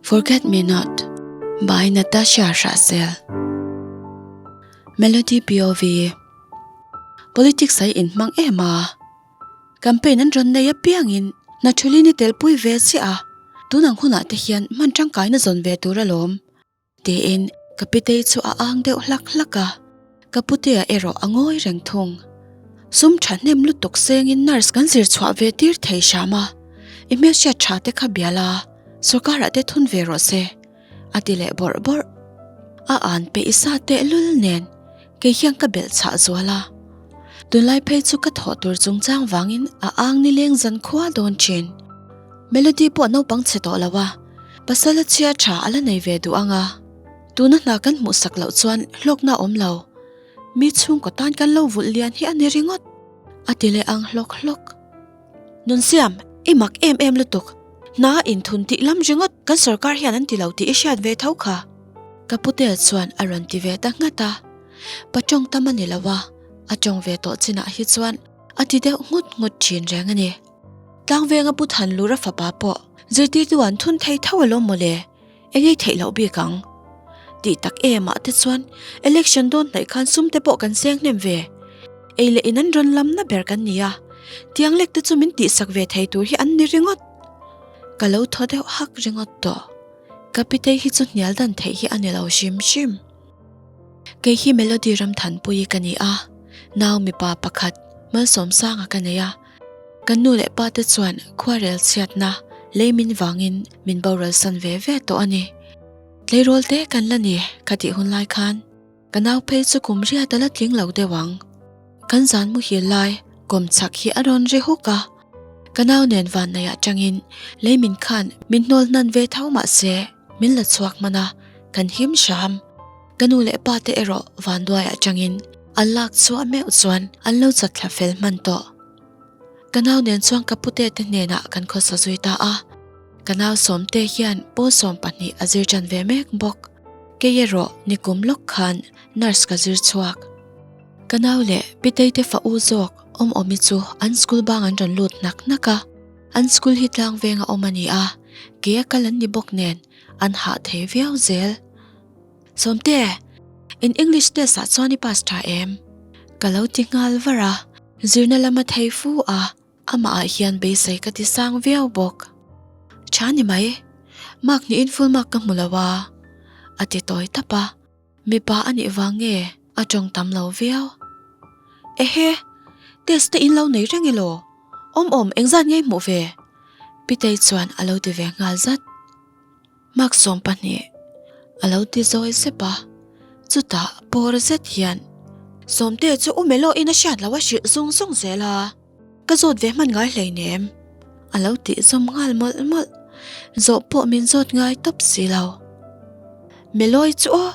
Forget Me Not by Natasha Hrahsel Melody POV Politics ai inhmang em a, campaign an rawn nei apiangin hna thulin i telpui ve chiah a, tun ang hunah te hian hman tangkaina zawn ve tur alawm. Tiin ka pitei chu a ang deuh hlak hlak a, ka putea erawh a ngawi reng thung. Sum thahnem lutuk sengin nurse kan zir chhuah ve tir thei hram a, i hmelhriat tha te kha bia la, sorkarah te thun ve rawh se, a ti leh bawrh bawrh. A an peih sa tehlul nen kei hian ka belh chhah zual a, tunlai phei chu ka thawh tur chungchang vangin a ang nileng zan khua dawn thin. Melody pawh naupang chhe tawh lo a, pasal a chhia tha a la nei ve duh ang a, tuna hna kan hmuh sak loh chuan hlawkna a awm lo, mi chhungkaw tan kan lo vulh lian hi a ni ringawt, a ti leh ang hlawk hlawk. Nunsiam, i mak em em lutuk, hna a inthun tih lam ringawt kan sorkar hian an ti lo tih i hriat ve tho kha. Ka putea chuan a rawn ti ve ta nghat a, pa tawng tam a ni lo a, a tawng ve tawh chinah hi chuan a ti deuh nghut nghut thin reng a ni. Tlangvenga Pu Thanlura fapa pawh zirtirtu an thun thei tho alawm mawle, eng ei theih loh bik ang. Tih tak emah te chuan election dawn hnaih khan sum te pawh kan seng hnem ve. Ei leh in an rawn lamna ber kan ni a, tiang lek te chu min tihsak ve thei tur hi an ni ringawt. Ka lo thaw deuh hak ringawt tawh. Ka pitei hi chu hnial dan theih hi a ni lo hrim hrim. Kei hi Melody Ramthanpuii ka ni a, nau mipa pakhat Malsawmsanga ka nei a. Kan nu leh pa te chuan khuarel chhiatna lei min vangin min boral san ve ve tawh a ni. Tleirawl te kan la ni ka tih hun lai khan ka nau phei chu kum riat a la tling lo deuh ang. Kan zan muhil lai kawm chak hi a rawn ri huk a, ka nau nen vanneih atangin lei min khan min hnawl hnan ve tho mah se min la chhuak hman a, kan him hram. Ka nu leh pa te erawh vanduai atangin an lak chhuah meuh chuan an lo chat thla fel hman tawh. Ka nau nen chuan ka pute te hnenah kan khawsa zui ta a, ka nau sawmte hian pawl 12 a zir tan ve mek bawk. Kei erawh nikum lawk khan nurse ka zir chhuak. Ka nau leh pitei te fa u zawk awm awmi chu an school bang an rawn lut hnak hnak a, an school hi tlang veng a awm a ni a, ke a kal an ni bawk nen an hah thei viau zel. Sawmte, in English test ah chuan i pass tha em? Ka lo ti nghal var a, zirna lama thei fu a, amah ah hian beisei ka ti sang viau bawk. Tha ni mai, mark hnihin full mark ka hmu lo a, a ti tawi tap a, mipa a nih vang nge a tawng tam lo viau. Ehe, test te in lo nei reng elaw? Awm awm engzat nge i hmuh ve? Pitei chuan a lo ti ve nghal zat. Mark 12 a lo ti zawi zep a, chutah pawr zet hian Sawmte chu u Melo in a hriat loh a hrilh zung zung zel a, ka zawt ve hman ngai hleinem a lo tih zawm nghal mawlh mawlh, zawh pawh min zawt ngai tawp si lo. Meloi chu aw,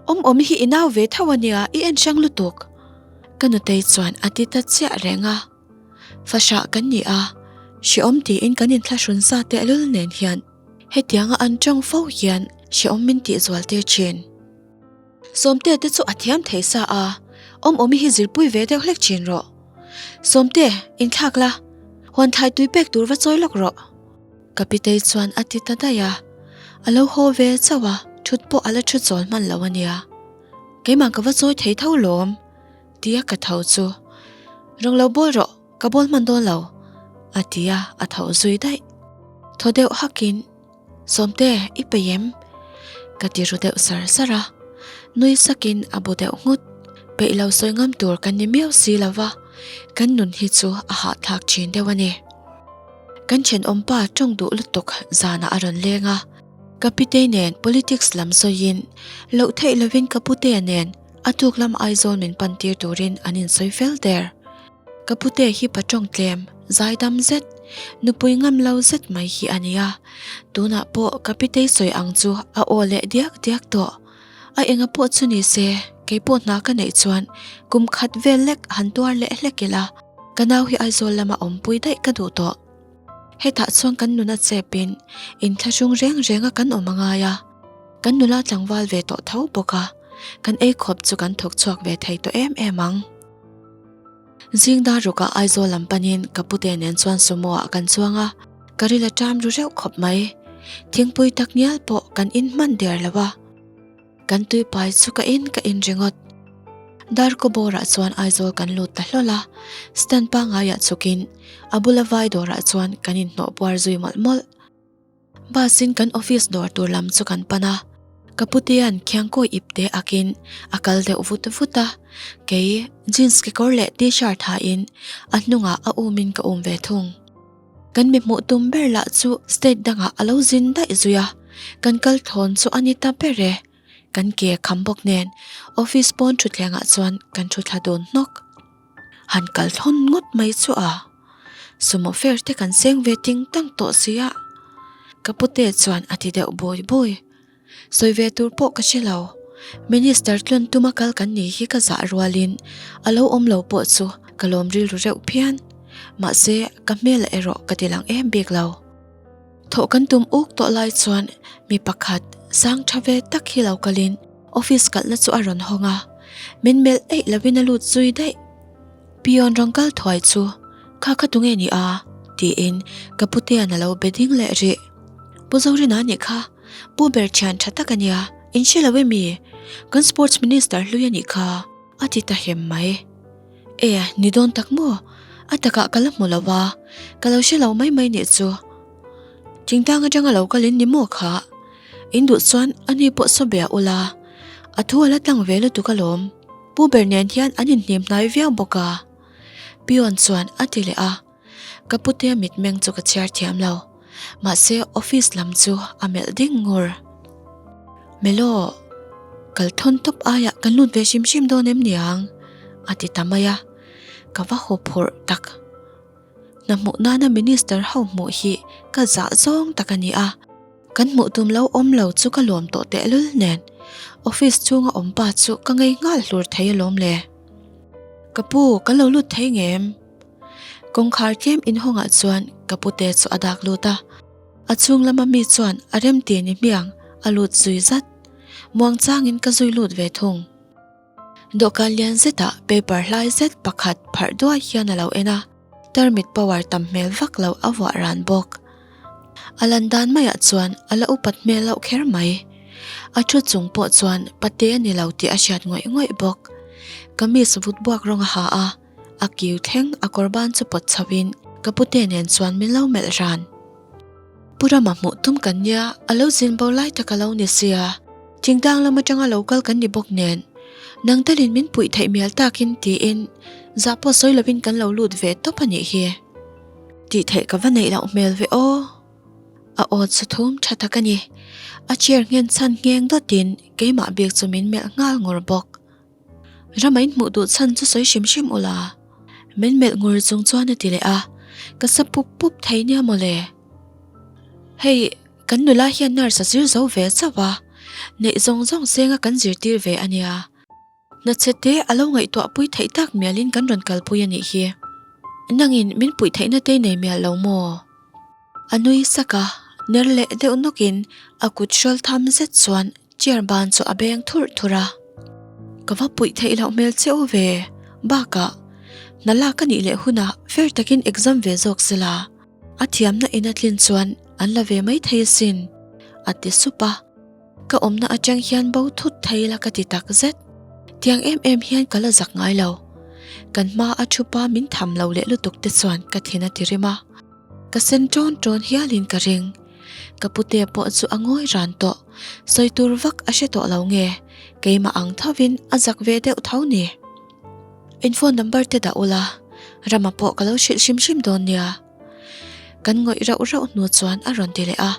awm awm hi i nau ve tho a nia i en hrang lutuk ka nutei chuan a ti ta chiah reng a. Fahrah kan ni a, hrehawm tiin kan inthlahrun sa tehlul nen hian Hetianga an tawng fo hian hrehawm min tih zual tir thin. Sawmte te chu a thiam thei sa a, awm awmi hi zirpui ve deuh hlek thin rawh. Sawmte, inthlak la, huan thlai tui pek tur va chawi lawk rawh. Ka pitei chuan a ti ta daih a, a lo haw ve chauh a, thut pawh a la thu chawl hman lo a nia. Keimah ka va chawi thei tho lawm, tia ka tho chu. Rawng lo bawl rawh. Ka bawl hman dawn lo, a ti a, a tho zui daih. Thaw deuh hakin, Sawmte, i peih em? Ka ti ru deuh sar sar a, nui sakin a bu deuh nghut. Peih lo sawi ngam tur kan ni miau si lo va, kan nun hi chu a hahthlak thin deuh a ni. Kan thenawmpa tawng duh lutuk zanah a rawn leng a, ka pitei nen politics lam sawiin loh theih lovin ka putea nen a tuk lam Aizawl min pan tir turin an insawi fel der. Ka pute hi patawng tlem, zaidam zet, nupui ngam lo zet mai hi a nia. Tunah pawh ka pitei sawi ang chu a aw leh diak diak tawh. A enga pawh chu ni se, kei pawh hna ka neih chuan kum khat vel lek han tuar leh hlek ila, ka nau hi Aizawl lama awmpui daih ka duh tawh. Hetah chuan kan nuna chepin inthlahrung reng renga kan awm a ngai a, kan nula tlangval ve tawh tho bawk a, kan eikhawp chu kan thawk chhuak ve thei tawh em em ang. Zing dar rukah Aizawl lam panin ka pute nen chuan sumo ah kan chuang a, ka ril a ṭam ru reuh khawp mai. thingpui tak ngial pawh kan in hman der lo a. Kan tuipai chu ka in ka in ringawt. Darkaw bawrah chuan Aizawl kan lut ta hlawl a, stand pangaiah chhukin a bula vai dawrah chuan kan inhnawh buar zui mawlh mawlh. Bus in kan office dawr tur lam chu kan pan a, ka putea'n khiangkawi ip te akin a kal deuh vut vut a, kei jeans kekawr leh t-shirt hain a hnungah a umin ka um ve thung. Kan mi hmuh tum ber lah chu state dangah a lo zin daih zui a, kan kal thawn chu a ni ta ber e. Kan ke kham bawk nen office pawn thutthlengah chuan kan thu thla dun hnawk. Han kal thawn ngawt mai chu a, sumo fare te kan seng ve ting tang tawh sia. Ka pute chuan a ti deuh bawi bawi. Sawi ve tur pawh ka hre lo. Minister tlun tuma kal kan nih hi ka zah rualin a lo awm lo pawh chu ka lawm rilru reuh phian. Mahse, ka hmel erawh ka ti lang em bik lo. Thawh kan tum uk tawh lai chuan mi pakhat sang tha ve tak hi lo kalin office kalhna chu a rawn hawng a, min melh eih lovin a lut zui daih. Pion rawn kal thuai chu kha kha tunge ni a? tiin ka putea'n a lo be ding leh rih. Pu Zorina nih kha. Pu ber thian tha tak a nia, in hre lo emi? Kan Sports Minister hlui a nih kha, a ti ta hem mai. E, ni dawn tak maw? A takah ka la hmu lo a, ka lo hre lo mai mai nih chu. Thingtlang atanga lo kal in ni maw kha? In duh chuan ani pawh saw bia ula, a thu a la tlang ve lutuk alawm. Pu ber nen hian an inhnim hnai viau bawk a, Pion chuan a ti leh a. Ka putea mitmeng chu ka chhiar thiam lo. Mahse office lam chu a melh ding ngur. Melo, kal thawn tawp aiah kan lut ve hrim hrim dawn em niang? A ti ta mai a. Ka va haw phurh tak. Hna hmuh nana minister ho hmuh hi ka zah zawng tak a ni a. Kan hmuh tum lo awm lo chu ka lawm tawh tehlul nen office chhunga awm pa chu ka ngei nghal hlur thei alawm le. Ka pu, kan lo lut thei ngem? Kawngkhar tlem inhawngah chuan ka pute chu a dak lut a, a chhung lama mi chuan a remti ni hmiang a lut zui zat. Muangchangin ka zui lut ve thung. Dawhkan lian zetah paper hlai zet pakhat pharh duai hian a lo en a, tarmit power tam hmel vak lo a vuah ran bawk. A lan dan maiah chuan a la upat hmel loh kher mai. A thu chung pawh chuan pate a ni lo tih a hriat ngawih ngawih bawk. Kamis vut buak rawng a ha a. A kiu thleng a kawr ban chu pawt chho in ka pute nen chuan min lo melh ran. Pu Rama hmuh tum kan nia a lo zin bo lai tak a lo ni sia, thingtlang lam atanga lo kal kan ni bawk nen nang talin min puih theih mial takin tiin zah pawh sawi lovin kan lo lut ve tawp a nih hi. Tih theih ka va neih loh hmel ve aw. A aw chu thum tha tak a ni. A chair nghen chhan ngheng dawtin keimah bik chu min melh nghal ngur bawk. Rama in hmuh duh chhan chu sawi hrim hrim ula. Min melh ngur chung chuan a ti leh a, ka sa pup pup thei nia mawle. Hei, kan nula hian nurse a zir zo ve chauh a, neih zawng zawng senga kan zirtir ve a nia. Hna chhe te a lo ngaihtuah pui theih tak mialin kan rawn kalpui a nih hi. Nangin min puih theihna te nei mial lo maw? A nui sak a, ner leh deuh nawkin a kut hrawl tham zet chuan Chair ban chu a beng thurh thurh a, Ka va puih theih loh hmel che u ve, bakah hna lak a nih leh hunah fair takin exam ve zawk sela, a thiamna in a tlin chuan an la ve mai thei asin, a ti sup a. Ka awmna atang hian bo thut thei la ka ti tak zet, tiang em em hian ka la zak ngai lo. Kan hma a thu pa min tham lo leh lutuk te chuan ka thin a ti rim a, ka sen ṭawn ṭawn hialin ka ring. Ka pute pawh chu a ngawi ran tawh, sawi tur vak a hre tawh lo nge, keimah ang thovin a zak ve deuh tho ni. In phone number te dah ula, Rama pawh ka lo hrilh hrim hrim dawn nia. Kan ngawih rauh rauh hnu chuan a rawn ti leh a,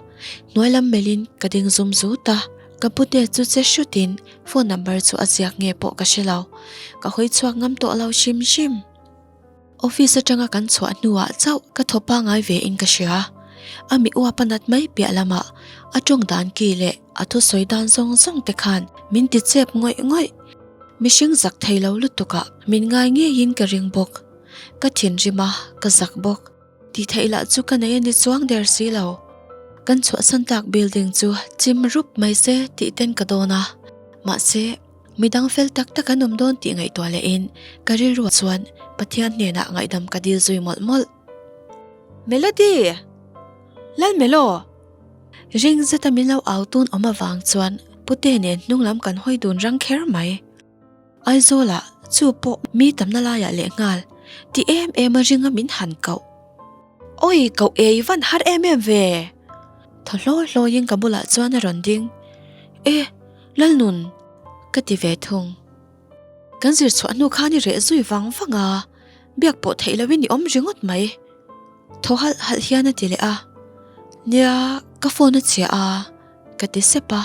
hnuai lam melhin ka ding zum zut a, ka pute chu che hrutin phone number chu a ziak nge pawh ka hre lo, ka hawi chhuak ngam tawh lo hrim hrim. Office atanga kan chhuah hnuah chauh ka thaw pangai ve in ka hria. A mi uap a nat mai piah lamah a tawng dan ki leh a thusawi dan zawng zawng te khan min ti chep ngawih ngawih. Mihring zak thei lo lutukah min ngai ngeiin ka ring bawk. Ka thinrim a, ka zak bawk. Tih theih lah chu ka nei a ni chuang der si lo. Kan chhuahsan tak building chu chim rup mai se tih ten ka dawn a. Mahse. Midang fel tak tak an awm dawn tih ngaihtuah lehin ka rilruah chuan Pathian hnenah ngaihdam ka dil zui mawlh mawlh. Melody! Lalmelo! Ring zeta min lo au tun awm avang chuan pute nen hnung lam kan hawi dun rang kher mai. Aizawlah chu pawh mi tamna laiah lehnghal ti em em a ringa min han koh. Awi koh ei van har em em ve! Thaw hlawi hlawiin ka bulah chuan a rawn ding. E, Lalnun! Ka ti ve thung. Kan zir chhuah hnu khan i reh zui vang vang a, biak pawh theih lohin i awm ringawt mai. Thaw halh halh hian a ti leh a, Nia, ka phone a chhia a, ka ti sep a.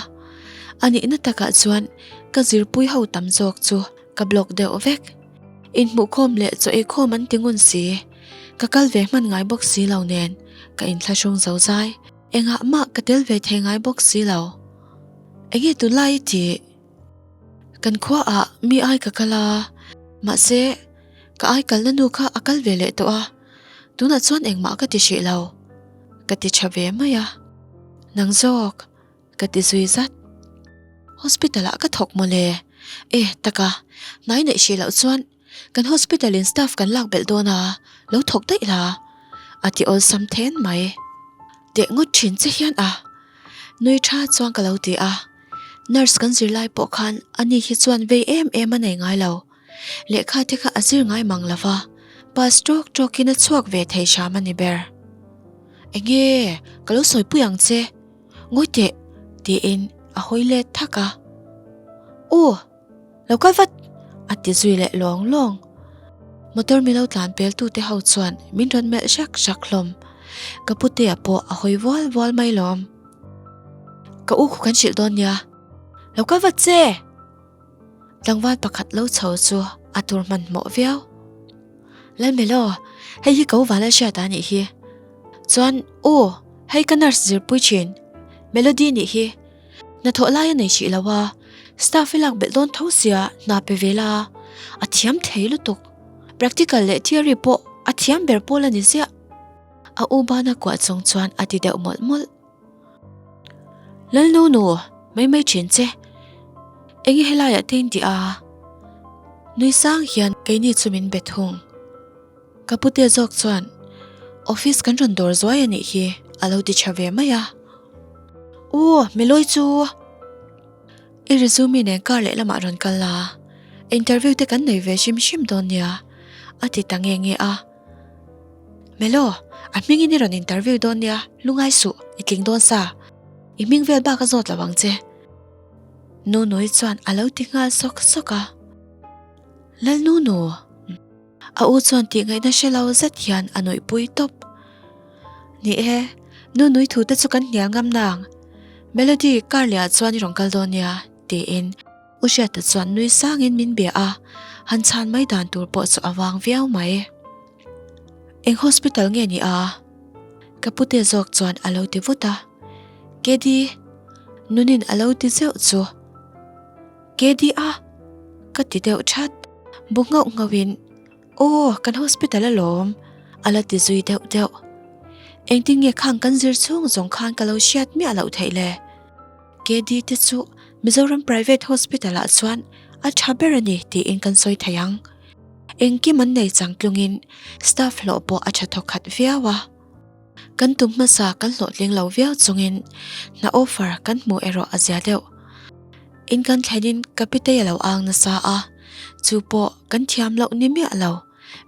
A nihna takah chuan ka zirpui ho tam zawk chu ka block deuh vek. Inhmuhkhawm leh chaw eikhawm an ti ngun si. Ka kal ve hman ngai bawk si lo nen ka inthlahrung zo zai. Engah mah ka tel ve thei ngai bawk si lo. Enge tunlai i tih? Kan khuaah mi ai ka kal a, mahse ka ai kalna nu kha a kal ve leh tawh a, tunah chuan engmah ka ti hrih lo, ka ti tha ve mai a. Nang zawk, ka ti zui zat. Hospital ah ka thawk mawle, e taka, hnai neih hrih loh chuan Kan hospital in staff kan lak belh dawn a, lo thawk daih la, a ti awlsam then mai. Teh ngawt thin che hian a, nui tha chuan ka lo ti a. Nurse kan zir lai pawh khan ani hi chuan vei em em a nei ngai lo. Lehkha te kha a zir ngai mang lo va, pass tawk tawkin a chhuak ve thei hram a ni ber. Enge, ka lo sawipui ang che, ngawi teh, tiin a hawi let thak a. Aw! Lo kal vat! a ti zui leh lawng lawng. Motor mi lo tlan pel tute ho chuan min rawn melh hrak hrak hlawm. Ka putea pawh a hawi vual vual mai lawm. Ka u khu kan hrilh dawn nia. Lo kal vat che! Tlangval pakhat lo chho chu a tur hmanhmawh viau. Lalmelo, hei hi ko vala hriat a nih hi. Chuan, u, hei ka nurse zirpui thin. Melody nih hi. Hnathawh lai a nei hrih lo a, staff i lak belh dawn tho sia hna pe ve la, a thiam thei lutuk. Practical leh theory pawh a thiam ber pawl a ni ziah. A u bana kuah chung chuan a ti deuh mawlh mawlh. Lalnu nu, mai mai thin che. Enge helaiah te in tih a? Nui sang hian keini chu min be thung. Ka pute zawk chuan office kan rawn dawr zuai a nih hi a lo ti tha ve mai a. U, Meloi chu i resume nen kar leh lamah rawn kal la, interview te kan nei ve hrim hrim dawn nia a ti ta nge nge a. Melo, a hmingin i rawn interview dawn nia, lungai suh, i tling dawn sa. I hming vel bak a zawt lo ang che. Nunui chuan a lo ti nghal sawk sawk a. Lalnunu! A u chuan tih ngaihna hre lo zet hian a nuihpui tawp. Ni e, nu nui thu te chu kan hnial ngam nang. Melody car leh ah chuan i rawn kal dawn nia, tiin U Hriata chuan nui sangin min bia a, han chhan mai dan tur pawh chu a vang viau mai. Eng hospital nge ni a? Ka pute zawk chuan a lo ti vut a. Kedi, Nunin a lo ti zeuh chu. Kedi a? Ka ti deuh that. Bu nghauh nghauhin, Aw, kan hospital alawm, a la ti zui deuh deuh. Engtin nge khang kan zir chhung zawng khan ka lo hriat miah loh theih le? KD te chu Mizoram Private Hospital ah chuan a tha ber a ni tiin kan sawi thei ang. Engkim an nei changtlungin staff hlawh pawh a tha thawkhat viau a. Kan tum hmasa kan hlawhtling lo viau chungin hna offer kan hmuh erawh a zia deuh. In kan thlenin ka pitei a lo ang nasa a, chu pawh kan thiam loh ni miah lo,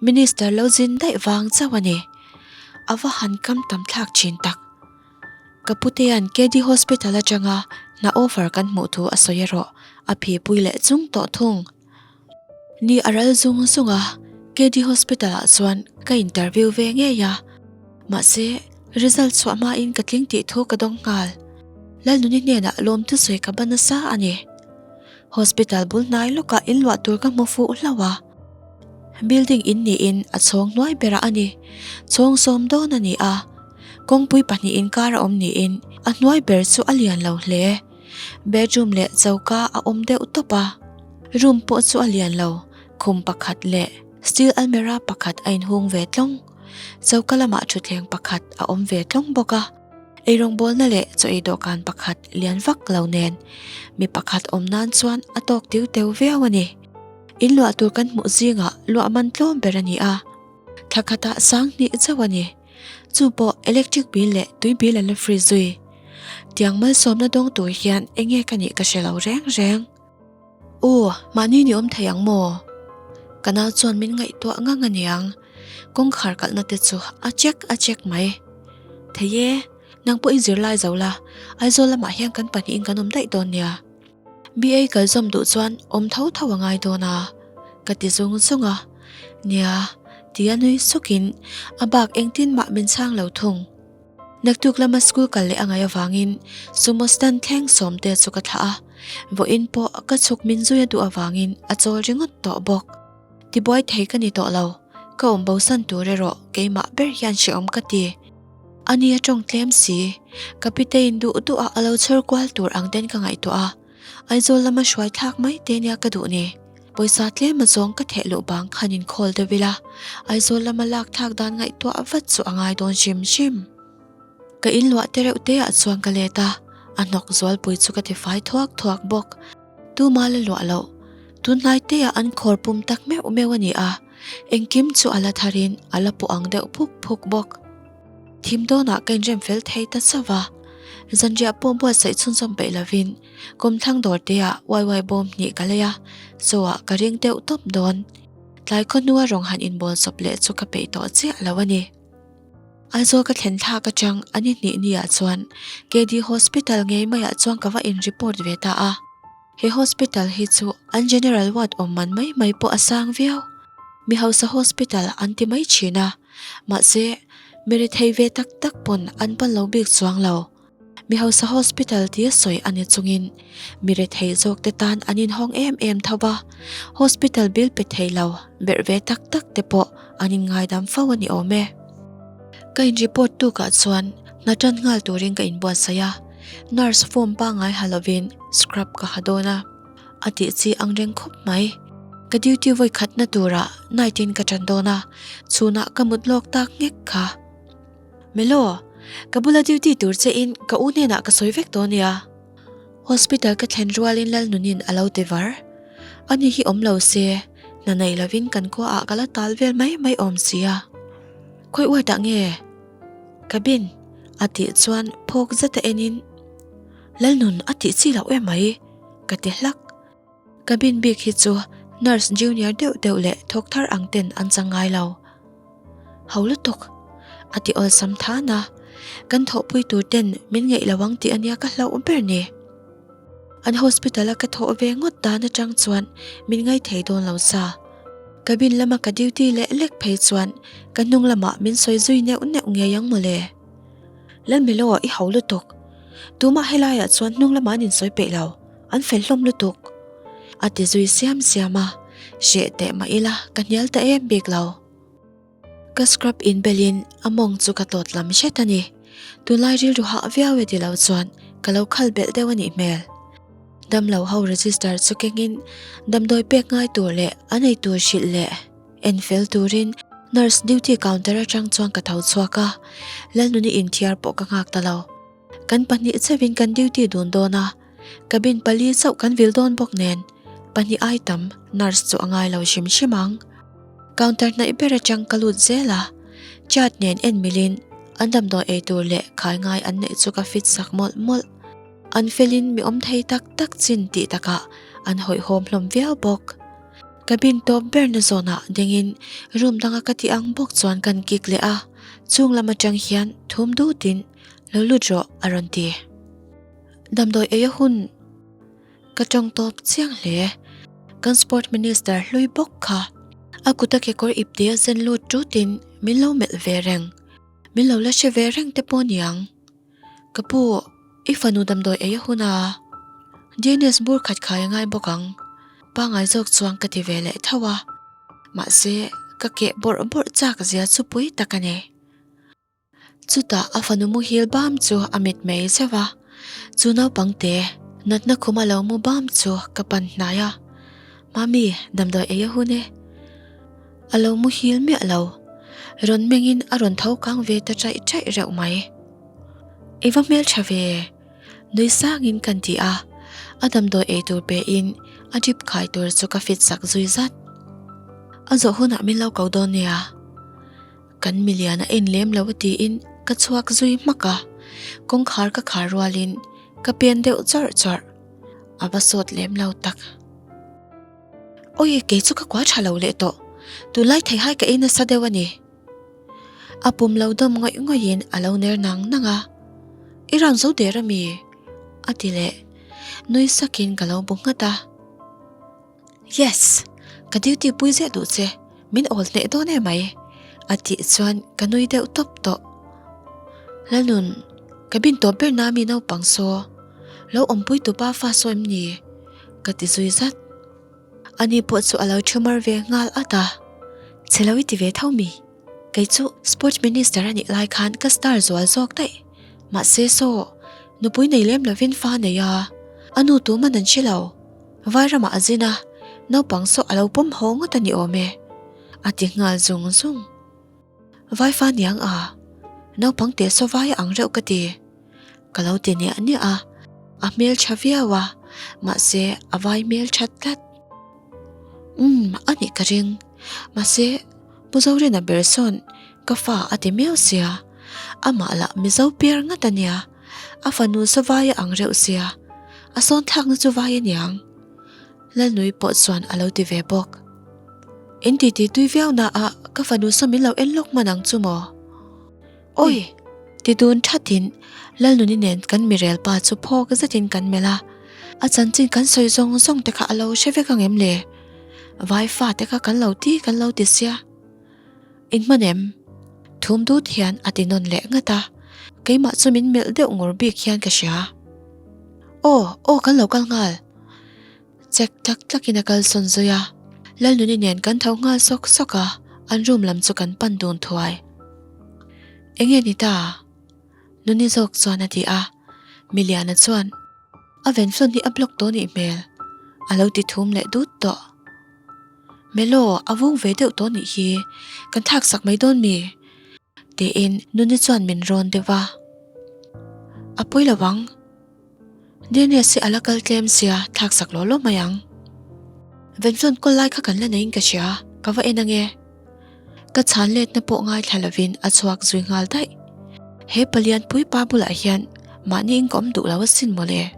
Minister lo zin daih vang chauh a ni. A va han kam tam thlak thin tak. Ka putea'n KD Hospital atanga hna offer kan hmuh thu a sawi erawh a phipui leh chung tawh thung. Ni a ral zung zung a, KD Hospital ah chuan ka interview ve ngei a, mahse result chhuah hmain ka tling tih thu ka dawng nghal. Lalnuni hnenah lawm thusawi ka ban nasa a ni. Hospital bul hnai lawkah in luah tur ka hmu fuh hlauh a, building in niin a chhawng hnuai berah a ni. Chhawng sawm dawn a ni a, kawngpui pahnihin kar a awm niin a hnuai ber chu a lian lo hle. Bedroom leh choka a awm deuh tawp a, room pawh chu a lian lo, khum pakhat leh steel almirah pakhat a inhung ve tlawng. Choka lamah thutthleng pakhat a awm ve tlawng bawk a, eirawngbawlna leh chaw ei dawhkan pakhat lian vak lo nen mi pakhat awm nan chuan a tawk tiu teu viau a ni. In luah tur kan hmuh zingah luah man tlawm ber a ni a, thla khatah sang hnih chauh a ni. Chu pawh electric bill leh tui bill an la free zui. Tiang malsawmna dawng tur hian enge ka nih ka hre lo reng reng. Aw, mahni ni awm thei ang maw? Ka nau chuan min ngaihtuah ngang a niang. Kawngkhar kalhna te chu a check a check mai. Thei e, nang pawh i zirlai zo la, Aizawl lamah hian kan pahnihin kan awm daih dawn nia. BA kal zawm duh chuan awm tho tho a ngai dawn a, ka ti zung zung a. Nia, tia nui sukin a bak engtin mah min chhang lo thung. Naktuk lama school kal leh a ngaih avangin sumo stand thleng sawmte chu ka thlah a, vawiin pawh ka chhuk min zui a duh avangin a chawl ringawt tawh bawk. Tibuai thei ka ni tawh lo, ka awm bosan tur erawh keimah ber hian hrehawm ka ti. Ani a tawng tlem si, ka pitein duh duh a a lo chhawr kual tur ang ten ka ngaihtuah a, Aizawl lama hruai thlak mai te nia ka duh ni. Pawisa tlem a zawng ka theh luh bang khan inkhawl deuh ila, Aizawl lama lak thlak dan ngaihtuah vat chu a ngai dawn hrim hrim. Ka inluah te reuh te ah chuan ka let a, a hnawk zualpui chu ka ti fai thuak thuak bawk. Tuma la luah loh, tunlai te ah an khawr pum tak meuh meuh a ni a, engkim chu a la tharin a la pawh ang deuh phuk phuk bawk. Thim dawnah ka inrem fel thei ta chauh a, zanriah pawh buatsaih chhunzawm peih lovin kawmthlang dawr teah waiwai bawm hnih ka lei a, chawah ka ring deuh tawp dawn. Tlai khawhnua rawng han inbawl chawp leh chu ka peih tawh chiah lo a ni. Aizawl ka thlen thlak atang a ni hnih niah chuan KD Hospital ngei maiah chuan ka va in report ve ta a. He hospital hi chu an general ward awm man mai mai pawh a sang viau. Mi hausa hospital an ti mai thin a, mahse mi rethei ve tak tak pawn an pan lo bik chuang lo. Mi hausa hospital tia sawi a ni chungin mi rethei zawk te tan an inhawng em em tho va, hospital bill pe thei lo berh ve tak tak te pawh an inngaidam fo a ni awm e. Ka in report tukah chuan hna tan nghal turin ka inbuatsaih a, nurse form pangngai ha lovin scrub ka ha dawn a, a tih chi ang reng khawp mai. Ka duty vawi khatna turah night in ka tan dawn a, chhunah ka mut lawk tak nghek kha. Melo, ka bula duty tur che in ka u hnenah ka sawi vek dawn nia. Hospital ka thlen rualin Lalnunin a lo ti var. Ani hi awm lo se, hna nei lovin kan khuaah ka la tal vel mai mai awm sia. Khawi uatah nge? Cabin a tih chuan phawk zeta enin Lalnun a tih chi loh em mai ka ti hlak. Cabin bik hi chu nurse junior deuh deuh leh thawk thar ang ten an chang ngai lo. Ho lutuk a ti awlsam than a, kan thawhpui tur ten min ngeih lo ang tih ania ka hlauh ber ni. An hospital a ka thawh ve ngawt dan atang chuan min ngaithei dawn lo sa. Cabin lama ka duty leh lek phei chuan ka hnung lamah min sawi zui neuh neuh ngei ang mawle. Lalmilo i ho lutuk. Tumah helaiah chuan hnung lamah an insawi peih lo, an fel hlawm lutuk. A ti zui siam siam a, hreh teh mah ila ka hnial ta em bik lo. Ka scrub inbelin a mawng chu ka tawt lam hret a ni. Tunlai rilru hah viau e ti lo chuan ka lo khal belh deuh a nih hmel. Damlo ho register chu kengin damdawi pek ngai tur leh a nei tur hrilh leh en fel turin nurse duty counter atang chuan ka tho chhuak a, Lalnuni inthiar pawh ka nghak ta lo. Kan pahnih chauhin kan duty dun dawn a, cabin pali chauh kan vil dawn bawk nen pahnih ai tam nurse chu a ngai lo hrim hrim ang. Counter hnaih ber atang ka lut zel a, chart nen en milin an damdawi ei tur leh khai ngai an neih chu ka fit sak mawlh mawlh. An felin mi awm thei tak tak chin tih takah an hawihhawm hlawm viau bawk. Cabin tawp berna zawnah dingin room danga ka tih ang bawk chuan kan kik leh a, chung lam atang hian thum dutin Lo lut rawh a rawn ti. Damdawi ei a hun ka tawng tawp chiang hle. Kan sport minister hlui bawk kha a kuta kekawr ipte a zen lut tutin min lo melh ve reng. Min lo la hre ve reng te pawh niang. Ka pu, i fanu damdawi ei a hun a, DNS bur khat khai a ngai bawk ang. Pangngai zawk chuan ka ti ve leh tho a. Mahse, ka keh bawrh bawrh chak zia chu pui tak a ni. Chutah a fanu muhil bam chu a mit mai zeuh a, chu naupang te natna khuma lo mu bam chu ka pan hnai a, Mami, damdawi ei a hun e. A lo muhil miah lo, rawn mengin a rawn tho kang ve ta chaih chaih reuh mai. I va hmeltha ve, nui sangin kan ti a, a damdawi ei tur pein a drip khai tur chu ka fit sak zui zat. A zawh hunah min lo ko dawn nia. Kan milian a en lem lo a tiin ka chhuak zui hmak a. Kawngkhar ka khar rualin ka pen deuh chawrh chawrh. A va sawt lem lo tak. Awi, kei chu ka kual tha lo leh tawh. Tunlai theihai ka ei nasa deuh a ni. A pum lo dawm ngawih ngawihin a lo ner nang nang a. I ran zo der a mi? A ti leh. Nui sakin ka lo bu nghat a. Yes! Ka duty pui ziah duh che, min awl hneh dawn em mai a tih chuan ka nui deuh tawp tawh. Lalnun, cabin tawp ber na mi naupang saw, lo awmpui tupa fa saw em ni? Ka ti zui zat. Ani pawh chu a lo thu mar ve nghal at a, Chhe lo i ti ve tho mi? Kei chu Sports Minister a nih lai khan ka star zual zawk daih. Mahse saw, nupui nei lem lovin fa nei a, a nu tuman an hre lo. Vai ramah a zin a, naupang saw a lo pawm haw ngawt a ni awm e, a ti nghal zung zung. Vai fa niang a, naupang teh saw vai a ang reuh ka ti. Ka lo ti niah niah a, a hmeltha viau a, mahse a vai hmeltha tlat. Umm, a nih ka ring. Mahse, Pu Zorina ber sawn ka fa a ti miau sia, amah lah Mizo piar ngat a nia, a fanu saw vai a ang reuh sia, a sawn thlakna chu vai a niang. Lalnui pawh chuan a lo ti ve bawk. In titi tui viau na a ka fanu saw min lo en lawk hman ang chu maw? Awi! Ti dun thatin Lalnuni nen kan mirel pa chu phawk zetin kan melh a, a chanchin kan sawi zawng zawng te kha a lo hre vek ang em le? Vai fa te kha kan lo ti kan lo ti sia. In hman em? Thum dut hian a ti nawn leh ngat a, keimah chu min melh deuh ngur bik hian ka hria. Aw, aw kan lo kal nghal. Chek tlak tlakin a kal sawn zui a, Lalnuni nen kan tho nghal sawk sawk a, an room lam chu kan pan dun thuai. Enge ni ta? Nuni zawk chuan a ti a, Miliana chuan a venflon hi a block tawh nih hmel a lo ti thum leh dut tawh. Melo, a vung ve deuh tawh nih hi, kan thlak sak mai dawn mi? Tiin Nuni chuan min rawn deuh a. A pawi lo ang. Daniel hi a la kal tlem sia thlak sak law law mai ang. Venflon kawl lai kha kan la neiin ka hria, ka va en ange. Ka chhan letna pawh ngaithla lovin a chhuak zui nghal daih. He palian pui pa bulah hian mahni in ka awm duh lo asin mawle.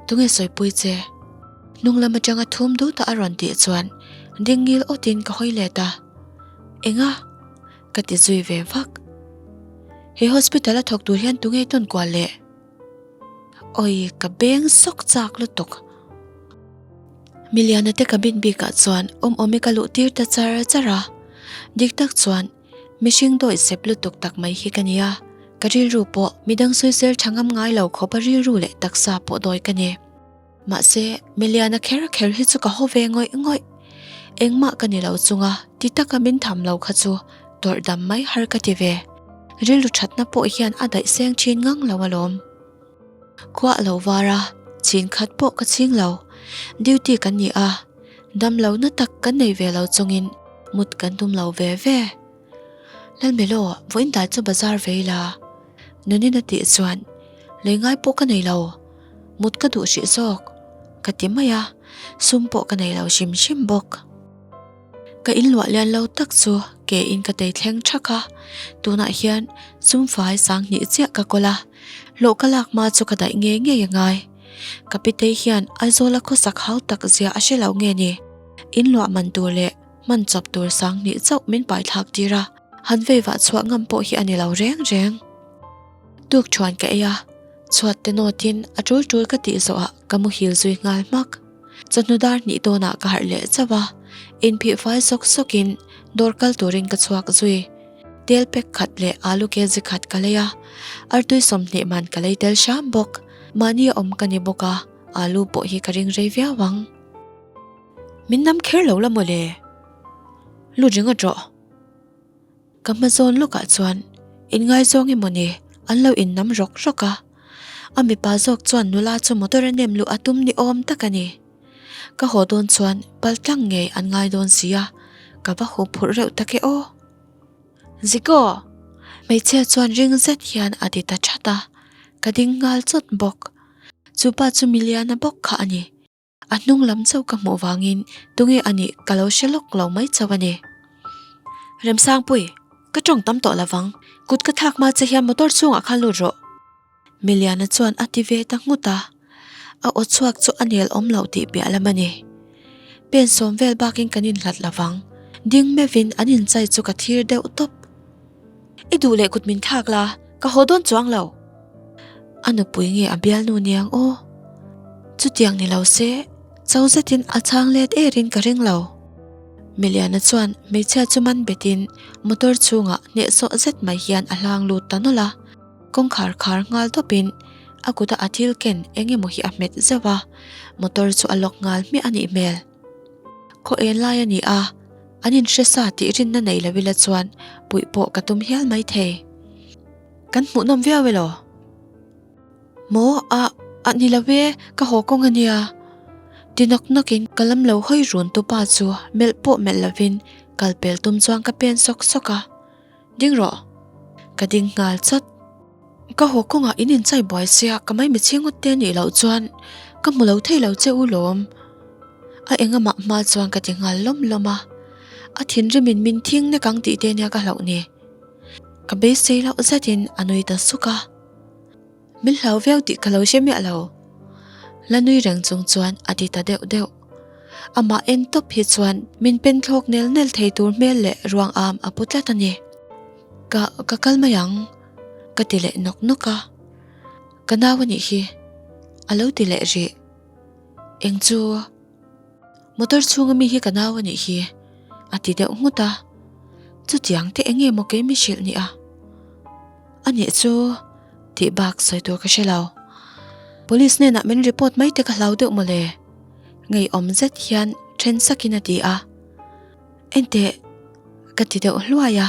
Tunge sawipui che? Hnung lam atanga thum dut a a rawn tih chuan ding ngil awtin ka hawi let a. Enga? Ka ti zui ve vak. He hospital a thawk tur hian tunge tawn kual le? Awi, ka beng sawk chak lutuk. Miliana te cabin bikah chuan awm awmi ka luh tir ta char char a. Dik tak chuan mihring dawih sep lutuk tak mai hi ka nia. Ka rilru pawh midang sawisel tha ngam ngai lo khawp a rilru leh taksa pawh dawi ka ni. Mahse, Miliana kher kher hi chu ka haw ve ngawih ngawih. Engmah ka ni lo chunga ti taka min tham lo kha chu tawrh dam mai har ka ti ve. Rilru thatna pawh hian a daih seng thin ngang lo alawm. Khua a lo var a, chin khat pawh ka ching lo. Duty kan ni a, dam lo na tak kan nei ve lo chungin mut kan tum lo ve ve. Lalmelo, vawiin dai chu bazar ve ila. Nunin a tih chuan, Lei ngai pawh ka nei lo. Mut ka duh hrih zawk, ka ti mai a, sum pawh ka nei lo hrim hrim bawk. Ka inluah lian lo tak chu ke in ka tei thleng thak a, tunah hian sum fai sanghnih chiah ka kawl a, hlawh ka lak hma chu ka daih ngei ngei a ngai. Ka pitei hian Aizawla khawsak hau tak zia a hre lo nge ni, inluah man tur leh hman chawp tur sanghnih chauh min pai thlak tir a, han vei vah chhuah ngam pawh hi a ni lo reng reng. Tuk thuan ka ei a, chhuat te nawtin a tul tul ka tih zawhah ka muhil zui nghal hmak. Chawhnu dar hnih dawnah ka harh leh chauh a, inphih fai sawk sawkin dawr kal turin ka chhuak zui. Tel pack khat leh alu kg khat ka lei a, artui 20 man ka lei tel hram bawk. Mahni a awm ka ni bawk a, alu pawh hi ka ring rei viau ang. Min nam kher lo la mawle. Lut ringawt rawh. Ka hma zawn lawkah chuan inngaizawng emaw ni an lo innam rawk rawk a, a mipa zawk chuan nula chu motor a nem luh a tum ni awm tak a ni. Ka haw dawn chuan pal tlang ngei an ngai dawn si a, ka va haw phurh reuh tak e aw. Ziko! Hmeichhia chuan ring zet hian a ti ta that a, ka ding nghal chawt bawk. Chupa chu Miliana bawk kha a ni. A hnung lam chauh ka hmuh vangin tunge a nih ka lo hre lawk lo mai chauh a ni. Remsangpui, ka tawng tam tawh lovang. Kut ka thlak hma che hian motor chhungah khan lut rawh. Miliana chuan a ti ve ta nghut a, a aw chhuak chu a nel awm loh tih piah lam a ni. Pen sawm vel bakin kan inhlat lo vang. Ding meuhin an inchai chu ka thir deuh tawp. I duh leh kut min thlak la, ka haw dawn chuang lo. A nupui nge a bialnu niang aw? Chutiang ni lo se, cho zetin a chhang let erin ka ring lo. Miliana chuan hmeichhia chu man betin motor chhungah hnehsawh zet mai hian a hlang lut ta nawlh a. Kawngkhar khar nghal tawpin a kuta a thil ken eng emaw hi a hmet zeuh a, motor chu a lock nghal hmiah a nih hmel. Khaw en lai a ni a, an inhre sa tih rinna nei lo ila chuan puih pawh ka tum hial mai thei. Kan hmuhnawm viau elaw? Maw a a ni lo e, ka haw kawng a nia. Ti nawk nawkin ka lam lo hawi run tu pa chu melh pawh melh lovin kal pel tum chuan ka pen sawk sawk a. Ding rawh. Ka ding nghal chawt. Ka haw kawngah in inchai buai sia ka mai michhing ngawt te anih loh chuan ka hmu lo thei lo che u lawm. A engamah hma chuan ka ti nghal lawm lawm a. A thinrimin min thing nek ang tih te nia ka hlauh ni. Ka beisei loh zetin a nui ta suk a. Min hlau viau tih ka lo hre miah lo. La nui reng chung chuan a ti ta deuh deuh. Amah en tawp hi chuan min pen thlawk nel nel thei tur hmel leh ruang am a pu tlat a ni. Ka, ka kal mai ang, ka ti leh nawk nawk a. Ka nau a nih hi, a lo ti leh rih. Eng chu? Motor chhunga mi hi ka nau a nih hi, a ti deuh nghut a. Chutiang te eng nge maw kei mi hrilh ni a? A nih chu tih bak sawi tur ka hre lo. Police hnenah min report mai te ka hlau deuh mawle. Ngeiawm zet hian then sakin a ti a. Enteh, ka ti deuh hluai a,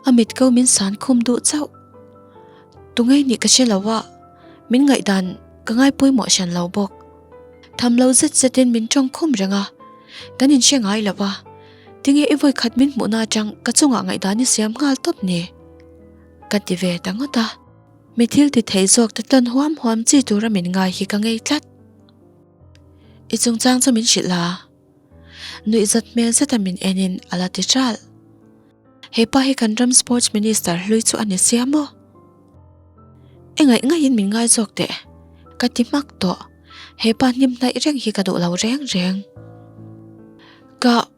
a mit ko min san khum duh chauh. Tungei nih ka hre lo a, min ngaihdan ka ngai pawimawh hran lo bawk. Tham lo zet zetin min tawng khum reng a, kan inhre ngai lo a, tinge i vawi khat min hmuhna atang ka chungah ngaihdan i siam nghal tawp ni? Ka ti ve ta ngawt a, mi thil ti thei zawk te tlawn huam huam chi tura min ngai hi ka ngei tlat. I chungchang chu min hrilh a, nuihzat hmel zeta min enin a la ti ṭalh. He pa hi kan ram Sports Minister hlui chu a ni sia maw? E ngaih ngaihin min ngai zawk teh, ka ti hmak tawh. He pa hnim hnaih reng hi ka duh lo reng reng. Ka.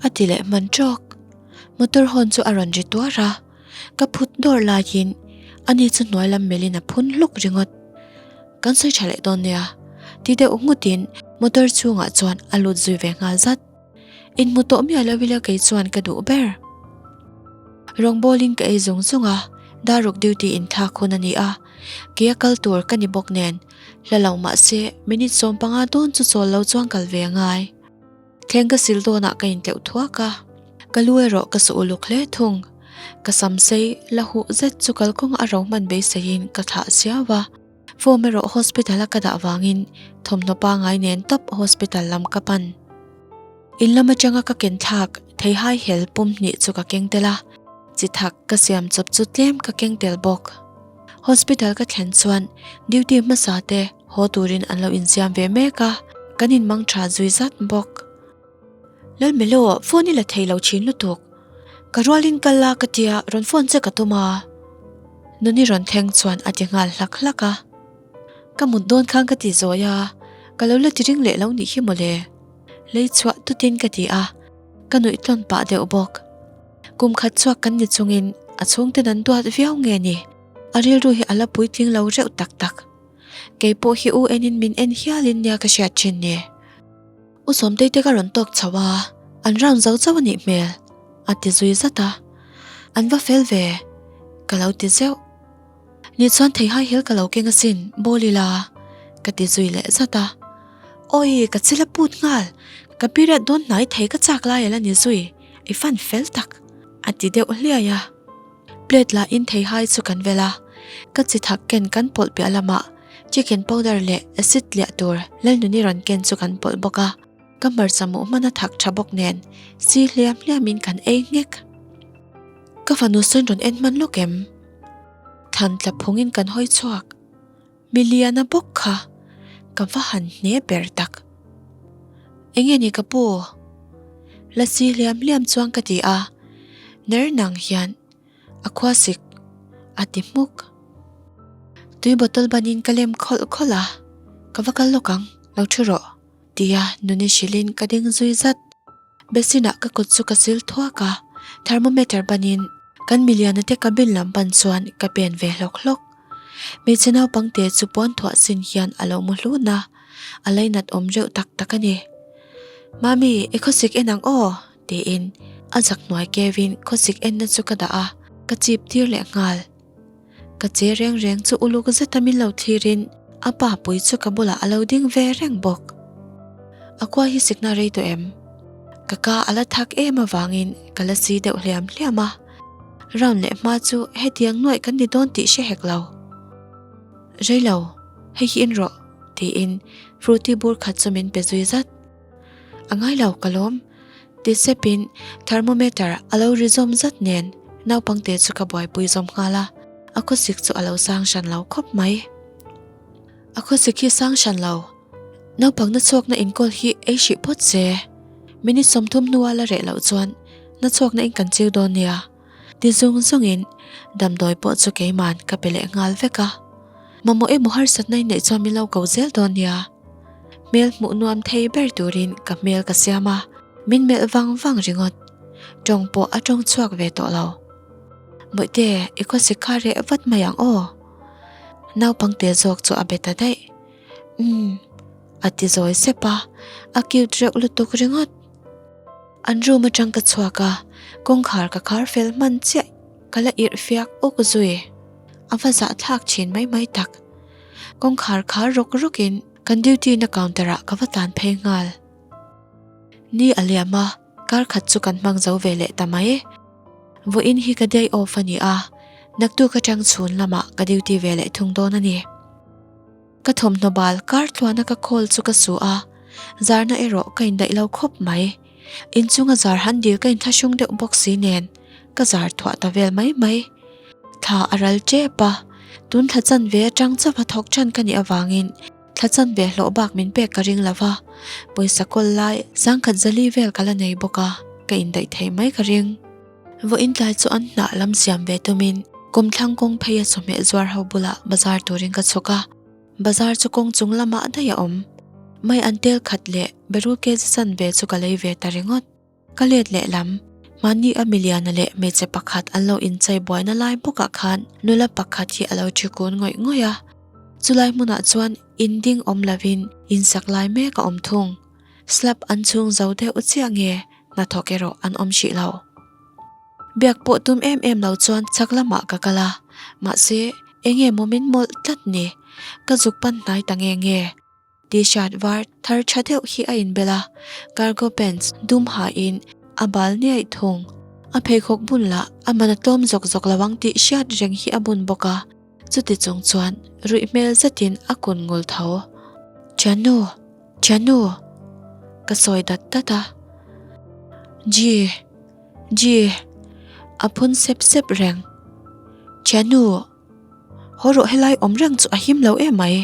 A ti leh hman ṭawk. Motor hawn chu a rawn ri tuar a, ka phut dawr laiin ani chu hnuai lam melhin a phun hluk ringawt. Kan sawi ṭha leh dawn nia, ti deuh nghutin motor chhungah chuan a lut zui ve nghal zat. Inhmu tawh miah lo ila kei chuan ka duh ber. Rawngbawlin ka ei zung zung a, daruk duty inthlak hun a ni a, keia kal tur ka ni bawk nen, hla lo mah se minute 15 dawn chu chawl lo chuan kal ve a ngai. Thleng ka sil dawnah ka intleuh thuak a, ka lu erawh ka su uluk hle thung. Ka sam sei la huh zet chu kalkawng a ro hman beiseiin ka thlah siau a. Form erawh hospital a ka dah vangin thawmhnaw pangai nen tawp hospital lam ka pan. In lam atanga ka ken thlak theihai hel pum hnih chu ka keng tel a, chi thak ka siam chawp chu tlem ka keng tel bawk. Hospital ka thlen chuan duty hmasa te haw turin an lo insiam ve mek a, kan inmang tha zui zat bawk. Lalmelo, phone i la thei lo thin lutuk. Ka rualin kal la ka tia rawn phone che ka tum a. Nuni rawn thleng chuan a ti nghal hlak hlak a. Ka mut dawn khan ka ti zawi a, ka lo la ti ring leh lo nih hi mawle. Lei chhuah tutin ka ti a, ka nuih tlawn pah deuh bawk. Kum khat chhuak kan ni chungin a chhungten an duat viau nge ni, a rilru hi a la puitling lo reuh tak tak. Kei pawh hi u enin min en hialin nia ka hriat thin ni. U Sawmtei te ka rawn tawk chho a, an round zo chauh a nih hmel, a ti zui zat a. An va fel ve, ka lo ti zeuh. Ni chuan theihai hel ka lo keng asin, bawl ila, ka ti zui leh zat a. Awi, ka chil a put nghal, ka period dawn hnai thei ka chak lai a la ni zui, i fan fel tak, a ti deuh hliai a. Plate lah in theihai chu kan vel a, ka chi thak ken kan pawlh piah lamah chicken powder leh acid tliah tur Lalnuni rawn ken chu kan pawlh bawk a, ka hmarcha muh hman a thak tha bawk nen si hliam hliam in kan ei nghek. Ka fanu sawn rawn en hman lawk em? Thlan tla phung in kan hawi chhuak. Miliana bawk kha ka va han hne ber tak. Enge ni ka pu? Lasi hliam hliam chuan ka ti a, ner nang hian. A khua sik a ti hmuk. Tui bottle banin ka lem khawlh khawlh a, Ka va kal lawk ang, lo thu rawh, tia nuni hrilhin ka ding zui zat. Basin ah ka kut chu ka sil thuak a, thermometer banin kan miliana te cabin lam pan chuan ka pen ve hlawk hlawk. Hmeichhe naupang te chu pawn thuah sin hian a lo mu hlun a, a lainat awm reuh tak tak a ni. Mami, i khawsik en ang aw? tiin a zak hnuai kevin khawsik enna chu ka dah a, ka chip tir leh nghal. Ka che reng reng chu uluk zeta min lo thlirin a pa pui chu ka bulah a lo ding ve reng bawk. A khua hi sikna rei tawh em? Ka ka a la thak em avangin ka la si deuh hliam hliam a. Round leh hma chu hetiang nuaih kan ni dawn tih hre hek lo. Rei lo, hei hi en rawh, tiin Frooti bur khat chu min pe zui zat. A ngai lo ka lawm, ti sepin thermometer a lo ri zawm zat nen naupangte chu ka buaipui zawm nghal a, a khawsik chu a lo sang hran lo khawp mai. A khawsik hi sang hran lo, naupang na chhuakna inkawl hi ei hrih phawt se, minute 30 hnua la reh loh chuan na chhuakna in kan chiu dawn nia. Ti zung zungin damdawi pawh chu keiman ka pe leh nghal vek a. Mamawh emaw harsatna in neih chuan min lo ko zel dawn nia. Hmel hmuh nuam thei ber turin ka hmel ka siam a, min melh vang vang ringawt. Tawng pawh a tawng chhuak ve tawh lo. Bawihte, i khawsik kha reh vat mai ang aw. Naupangte zawk chu a be ta daih. Umm, a ti zawi sep a, a cute reuh lutuk ringawt. An room atang ka chhuak a, kawngkhar ka khar fel hman chiah ka la irh fiak awk zui. A va zah thlak thin mai mai tak. Kawngkhar khar rawk rawk in kan duty na counter ah ka va tlan phei nghal. Ni a liam a, kar khat chu kan hmang zo ve leh ta mai. Vawiin hi ka day off a ni a, naktuk atang chhun lamah ka duty ve leh thung dawn a ni. Ka thawmhnaw bal kar tluana ka khawl chu ka su a, zarna erawh ka indaih lo khawp mai. Inchunga zar han dil ka inthlahrung deuh bawk si nen ka zar thuah ta vel mai mai. Thla a ral tep a, tun thla chanve atang chauha thawk than ka nih avangin thla chanve hlawh bak min pek ka ring lo va, pawisa kawl lai sangkhat zali vel ka la nei bawk a, ka indaih theih mai ka ring. Vawiin tlai chu an hnah lam siam ve tumin kawmthlang kawng pheia chawhmeh zuar ho bulah bazar turin ka chhuk a, bazar chu kawng chung lamah daih a awm. Mai an tel khat leh berul kg chanve chu ka lei ve ta ringawt. Ka let leh lam, mahni a miliana leh hmeichhe pakhat an lo inchei buaina lai bawkah khan nula pakhat hi a lo thi kun ngawih ngawih a. Chulai hmunah chuan inding awm lovin insak lai mek a awm thung. Slab an chhung zo deuh chiah nge hnathawk erawh an awm hrih lo. Biak pawh tum em em lo chuan chhak lamah ka kal a, mahse enge maw min mawlh tlat ni, ka zuk pan hnai ta nge nge. T-shirt var thar tha deuh hi a inbel a, cargo pants dum hain a bal niaih thung. A pheikhawk bun lah a man a tlawm zawk zawk lo ang tih hriat reng hi a bun bawk a, chuti chung chuan ruih hmel zetin a kun ngul tho. Thiannu! Thiannu! Ka sawi dat dat a. Ji! Ji! A phun sep sep reng. Thiannu! Haw rawh helai awm reng chu a him lo em mai,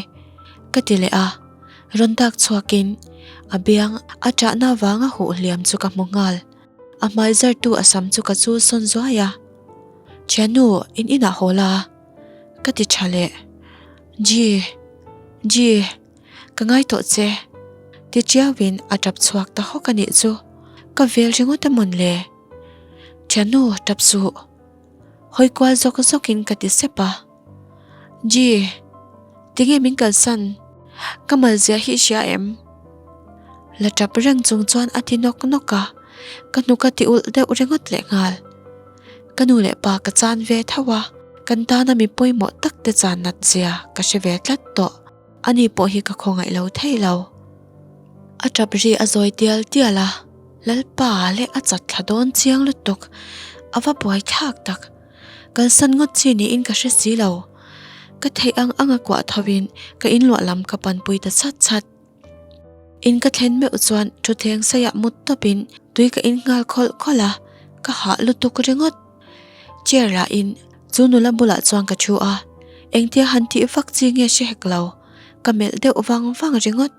ka ti leh a. Rawn dak chhuakin a biang a ṭahna vanga huh hliam chu ka hmu nghal. A hmai zartu a sam chu ka chul sawn zuai a. Thiannu, in inah haw la, ka ti ṭha leh. Ji! Ji! Ka ngai tawh che. Ti chiauin a tap chhuak ta hawk a nih chu. Ka vel ringawt a mawn le. Thiannu, tap suh. Hawi kual zawk zawkin ka ti sep a. Ji, tinge min kalsan? Ka mal zia hi i hria em? La tap reng chung chuan a ti nawk nawk a, ka hnuk a ti ulh deuh ringawt leh nghal. Ka nu leh pa ka chan ve tho a, kan tana mi pawimawh tak te chan nat zia ka hre ve tlat tawh. Ani pawh hi ka khawngaih lo thei lo. A tap ri a zawi tial tial a, Lalpa leh a chat thla dawn chiang lutuk, a va buai thlak tak. Kalsan ngawt chi niin ka hre si lo. Ka theih ang anga kuah tho in ka inluah lam ka panpui ta chat chat. In ka thlen meuh chuan thutthleng saiah mut tawp in tui ka in nghal khawlh khawlh a, ka hah lutuk ringawt. Chair lah in chu nula bulah chuan ka thu a, engtia han tih vak chi nge hre hek lo, ka melh deuh vang vang ringawt.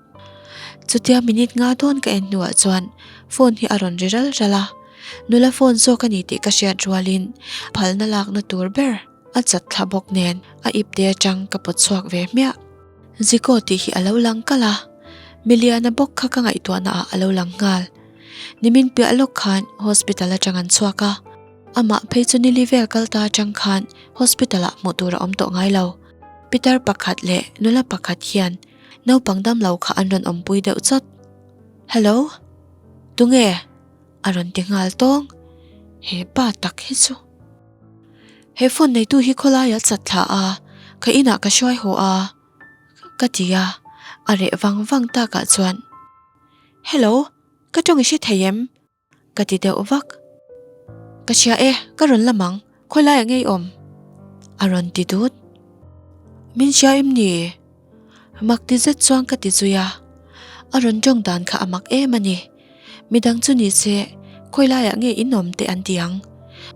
Chutia minute nga dawn ka en hnuah chuan phone hi a rawn ri ral ral a. Nula phone zawk a ni tih ka hriat rualin phalna lakna tur ber a chat thla bawk nen a ipte atang ka pawt chhuak ve hmiah. Ziko tih hi a lo lang kalh a, Miliana bawk kha ka ngaihtuahna ah a lo lang nghal. Nimin piah lawk khan hospital atang an chhuak a, amah phei chu nili vel kal ta atang khan hospital ah hmuh tur a awm tawh ngai lo. Pitar pakhat leh nula pakhat hian naupang damlo kha an rawn awmpui deuh chawt. Hello? Tunge? A rawn ti nghal tawng. He pa tak hi chu. He phone neitu hi khawlaia chat thla a, ka inah ka hruai haw a, ka ti a, a reh vang vang takah chuan, Hello, ka tawng i hre thei em? Ka ti deuh vak. Ka hria e, ka rawn lam ang, khawilaiah ngei awm? A rawn ti dut. Min hria em ni? Mak ti zet chuan ka ti zui a, a rawn tawng dan kha a mak em a ni. Midang chu ni se, khawi laiah nge in awm teh an ti ang.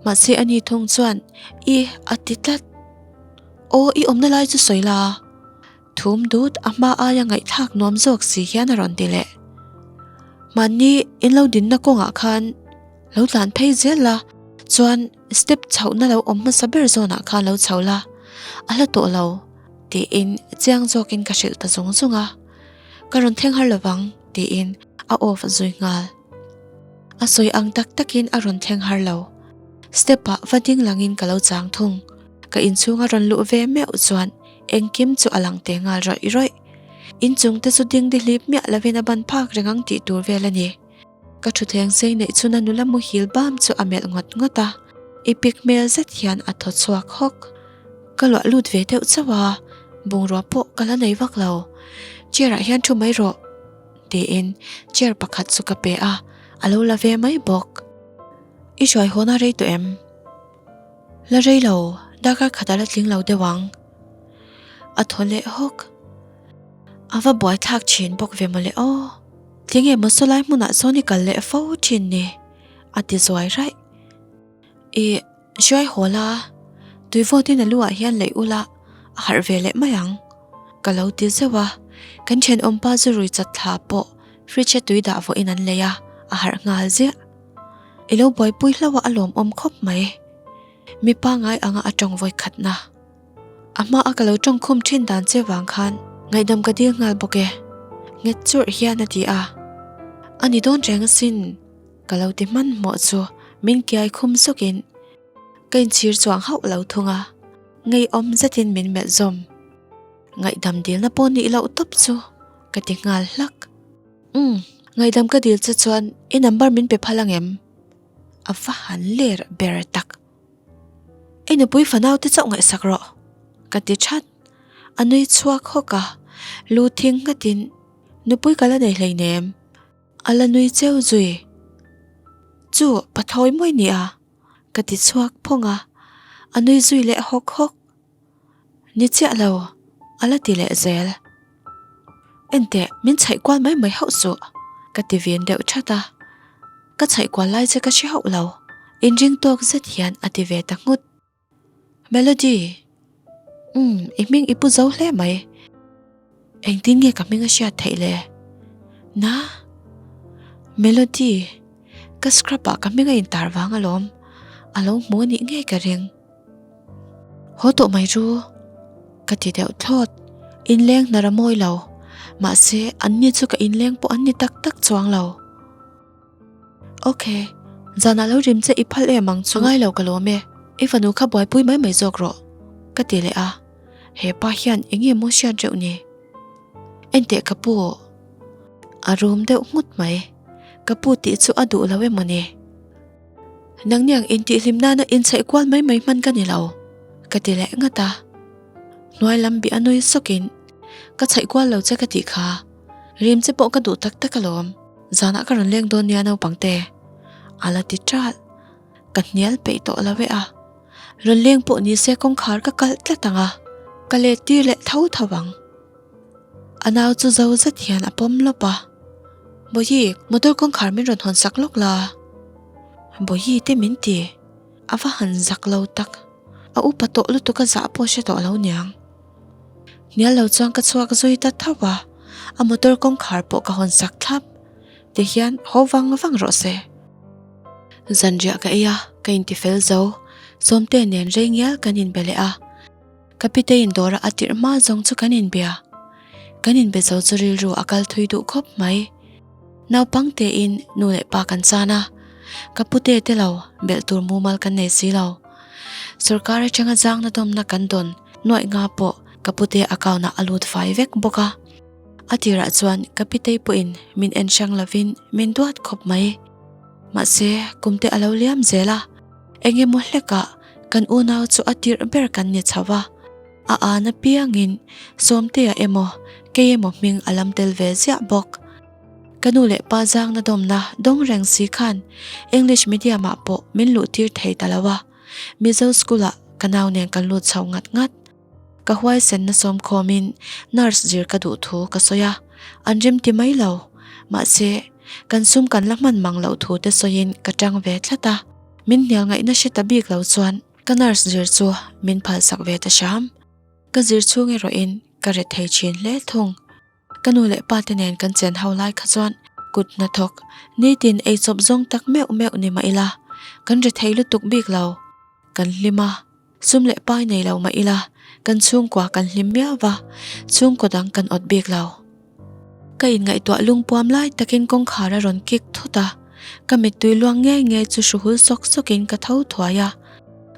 Mahse a ni thung chuan i a ti tlat. Aw i awmna lai chu sawi la. Thum dut a hma aia ngaihthlak nuam zawk si hian a rawn ti leh. Mahni in lo dinna kawngah khan lo tlan phei zel la, chuan step chhohna lo awm hmasa ber zawnah khan lo chho la, a hla tawh lo. Tiin chiang zawkin ka hrilh ta zung zung a, Ka rawn thleng har lovang tiin a off zui nghal. A sawi ang tak takin a rawn thleng har lo. Step ah va ding langin ka lo chang thung. Ka inchhung a rawn luh ve meuh chuan engkim chu a lang teh nghal rawih rawih. Inchung te chu ding dihlip miah lovin a ban phak reng ang tih tur vel a ni. Ka thutthleng sei neih chhuna nula muhil bam chu a melh ngawt ngawt a, i pik hmel zet hian a thaw chhuak hawk. Ka luah lut ve deuh chauh a, bungrua pawh ka la nei vak lo. Chair ah hian thu mai rawh tiin chair pakhat chu ka pe a, a lo la ve mai bawk. I hruai hawn a rei tawh em? La rei lo, darkar khat a la tling lo deuh ang. A thaw leh hawk. A va buaithlak thin bawk ve mawle aw. Tinge maw sawlai hmunah sawn i kal leh fo thin ni? A ti zuai raih. I hruai haw la, tui vawtin a lu ah hian leih ula a harh ve leh mai ang. Ka lo ti zeuh a, kan thenawmpa zu rui chat thla pawh fridge a tui dah vawhin an lei a, a harh nghal ziah. I lo buaipui hlauh a a lawmawm khawp mai. Mi pangai anga a tawng vawi khatna. A hma a ka lo tawng khum thin dan che vang khan ngaihdam ka dil nghal bawk e. Nghet churh hian a ti a. A ni dawn reng asin ka lo ti hmanhmawh chu min kiai khum zawkin ka inchhir chuang hauh lo thung a, ngeiawm zetin min melh zawm. Ngaihdam dilna pawh nih loh tawp chu ka ti nghal hlak. Umm, ngaihdam ka dil che chuan i number min pe phal ang em? A va han ler ber tak. I nupui fanau te chauh ngaihsak rawh, ka ti that. A nui chhuak hawk a, lu thing nghatin, Nupui ka la nei hleinem, a la nui cheu zui. Chu, pathlawi mawi nia, ka ti chhuak phawng a, a nui zui leh hawk hawk. Ni chiah lo, a la ti leh zel. Enteh, min chhaih kual mai mai hauh suh, ka ti vin deuh that a. Ka chhaih kual lai che ka hre hauh lo, inring tawk zet hian a ti ve ta nghut. Melody, Umm, i hming i pu zo hle mai. Engtin nge ka hming a hriat theih le? Na? Melody, Ka scrub ah ka hming a intar vang alawm, a lo hmu a nih ngei ka ring. Haw tawh mai ru, ka ti deuh thlawt. Inleng hnar a mawi lo, mahse anni chu ka inleng pawh an ni tak tak chuang lo. Ok, zanah lo rim che i phal em ang chu. A ngai lo ka lawm e, i fanu kha buaipui mai mai zawk rawh, ka ti leh a. He pa hian eng nge maw hriat reuh ni? Enteh ka pu, a rum deuh nghut mai. Ka pu tih chu a duh lo emaw ni? Nangniang intihhlim nana inchhaih kual mai mai hman ka ni lo, ka ti leh ngat a. Hnuai lam bih a nui sawkin, Ka chhaih kual lo che ka tih kha, rim che pawh ka duh tak tak alawm, zanah ka rawn leng dawn nia naupangte, a la ti ṭalh. Ka hnial peih tawh lo e a, rawn leng pawh ni se kawngkhar ka kalh tlat ang a, ka let tir leh tho tho ang. A nau chu zo zet hian a pawm lawp a, Bawihi, motor kawngkhar min rawn hawn sak lawk la. Bawihi te min ti, a va han zak lo tak, a upa tawh lutuk a zah pawh hre tawh lo niang. Hnial lo chuan ka chhuak zui ta tho a, a motor kawngkhar pawh ka hawn sak thlap, ti hian haw vang vang rawh se. Zanriah ka ei a, ka intifel zo. Sawmte nen rei ngial kan inbe leh a. Ka piteiin dawra a tirh hma zawng chu kan inbia. Kan inbe zo chu rilru a kal thui duh khawp mai. Naupang tein nu leh pa kan chan a, ka pute te lo belh tur mumal kan nei si lo. Sorkar atanga zangna dawmna kan dawn nuaih nga pawh ka pute account ah a lut fai vek bawk a. A tirah chuan ka pitei pawhin min en hrang lovin min duat khawp mai. Mahse kum te a lo liam zel a, eng emaw hlekah kan unau chu a tirh ber kan ni chho a. A an apiangin Sawmtea emaw kei emaw hming a lam tel ve ziah bawk. Ka nu leh pa zangna dawmna dawng reng si khan English medium ah pawh min luh tir thei ta lo a, Mizo school ah ka nau nen kan lut chho ngat ngat. Ka huaisenna sawmkhawmin nurse zir ka duh thu ka sawi a, an rem ti mai lo. Mahse, kan sum kan la hman mang loh thu te sawiin ka tang ve tlat a, min hnial ngaihna hre ta bik lo chuan ka nurse zir chu min phalsak ve ta hram. Ka zir chhung erawhin ka re thei thin hle thung. Ka nu leh pa te nen kan chen ho lai kha chuan kut hnathawk nitin eichawp zawng tak meuh meuh ni mah ila kan re thei lutuk bik lo. Kan hlim a, sum leh pai nei lo mah ila kan chhungkua kan hlim miau va, chhungkaw dang kan awt bik lo. Ka inngaihtuah lungpuam lai takin kawngkhar a rawn kik thut a, ka mittui luang ngei ngei chu hruhul sawk sawkin ka tho thuai a,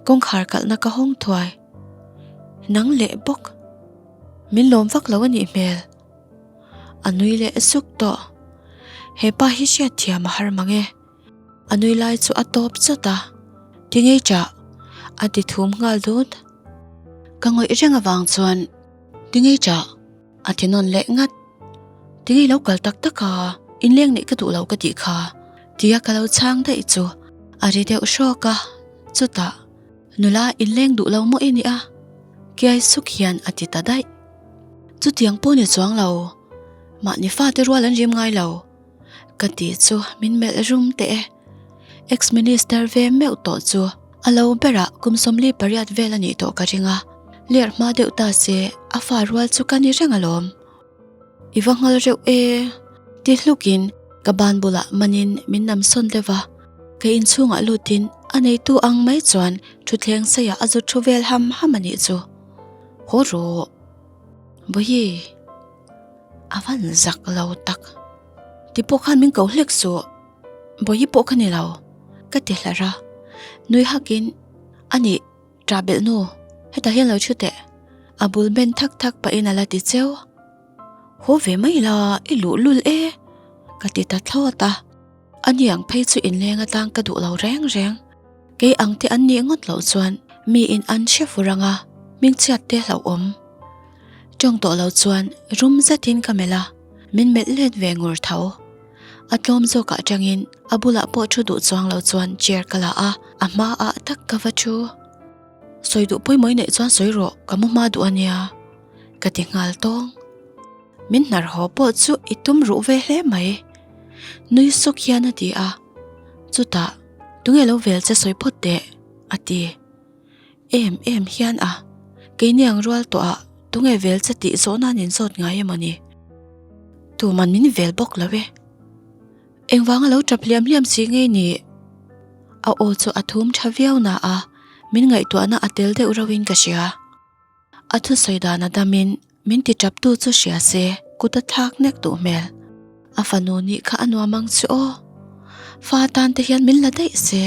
kawngkhar kalhna ka hawng thuai. Nang leh bawk. Min lawm vak lo a nih hmel. A nui leh suk tawh. He pa hi hriat thiam a har mang e. A nui lai chu a tawp chawt a. Tingei chah? A ti thum nghal dut. Ka ngawih reng avang chuan Tingei chah? A ti nawn leh ngat. Tingei lo kal tak tak a, inleng neih ka duh lo ka tih kha. Tia ka lo chhang daih chu a ri deuh hrawk a. Chutah. Nula inleng duh lo maw i nia? Kiai suk hian a ti ta daih. Chutiang pawh ni chuang lo, mahni fate rual an rim ngai lo. Ka ti chu min melh rum teh e. Ex-minister ve meuh tawh chu a lo berah kum 48 vel a nih tawh ka ring a, ler hma deuh ta se a fa rual chu ka ni reng alawm. I va nghal reuh e. Ti hlukin ka ban bulah manin min nam sawn deuh a, ka inchhungah lutin a neitu ang mai chuan thutthleng seiah a zut thu vel ham ham a nih chu. Haw rawh. Vawi. A van zak lo tak. Ti pawh khan min ko hlek suh. Vawi pawh ka ni lo. Ka ti hlar a. Nui hakin a nih. Ṭah belh nu, hetah hian lo ṭhu teh. A bul ben thak thak pahin a la ti cheu. Haw ve mai la, i luh lul e, ka ti ta thlawt a. A ni ang phei chu inleng atang ka duh lo reng reng. Kei ang te an nih ngawt loh chuan miin an hre fur ang a, hmingchhiat te hlauhawm. Ṭawng tawh lo chuan rum zetin ka melh a, min melh let ve ngur tho. A tlawm zawkah atangin a bulah pawh thu duh chuang lo chuan chair ka la a, a hmaah tak ka va thu. Sawi duh pawimawh i neih chuan sawi rawh, ka mu hma duh a nia, ka ti nghal tawng. Min hnar haw pawh chu i tum ruh ve hle mai, nui suk hian a ti a. Chutah, Tunge lo vel che sawi phawt teh, a ti. Em em hian a, keini ang rual tawh ah tunge vel che tih zawh nan in zawt ngai emaw ni? Tuman min vel bawk lo e. Engvanga lo tap hliam hliam si ngei ni? A aw chu a thum tha viau na a, min ngaihtuahna a tel deuh rauh in ka hria. A thusawi dan a dam in min ti tap tu chu hria se kut a thlak nek duh hmel. A fanu nih kha a nuam ang chu aw. Fa tan te hian min la daih se.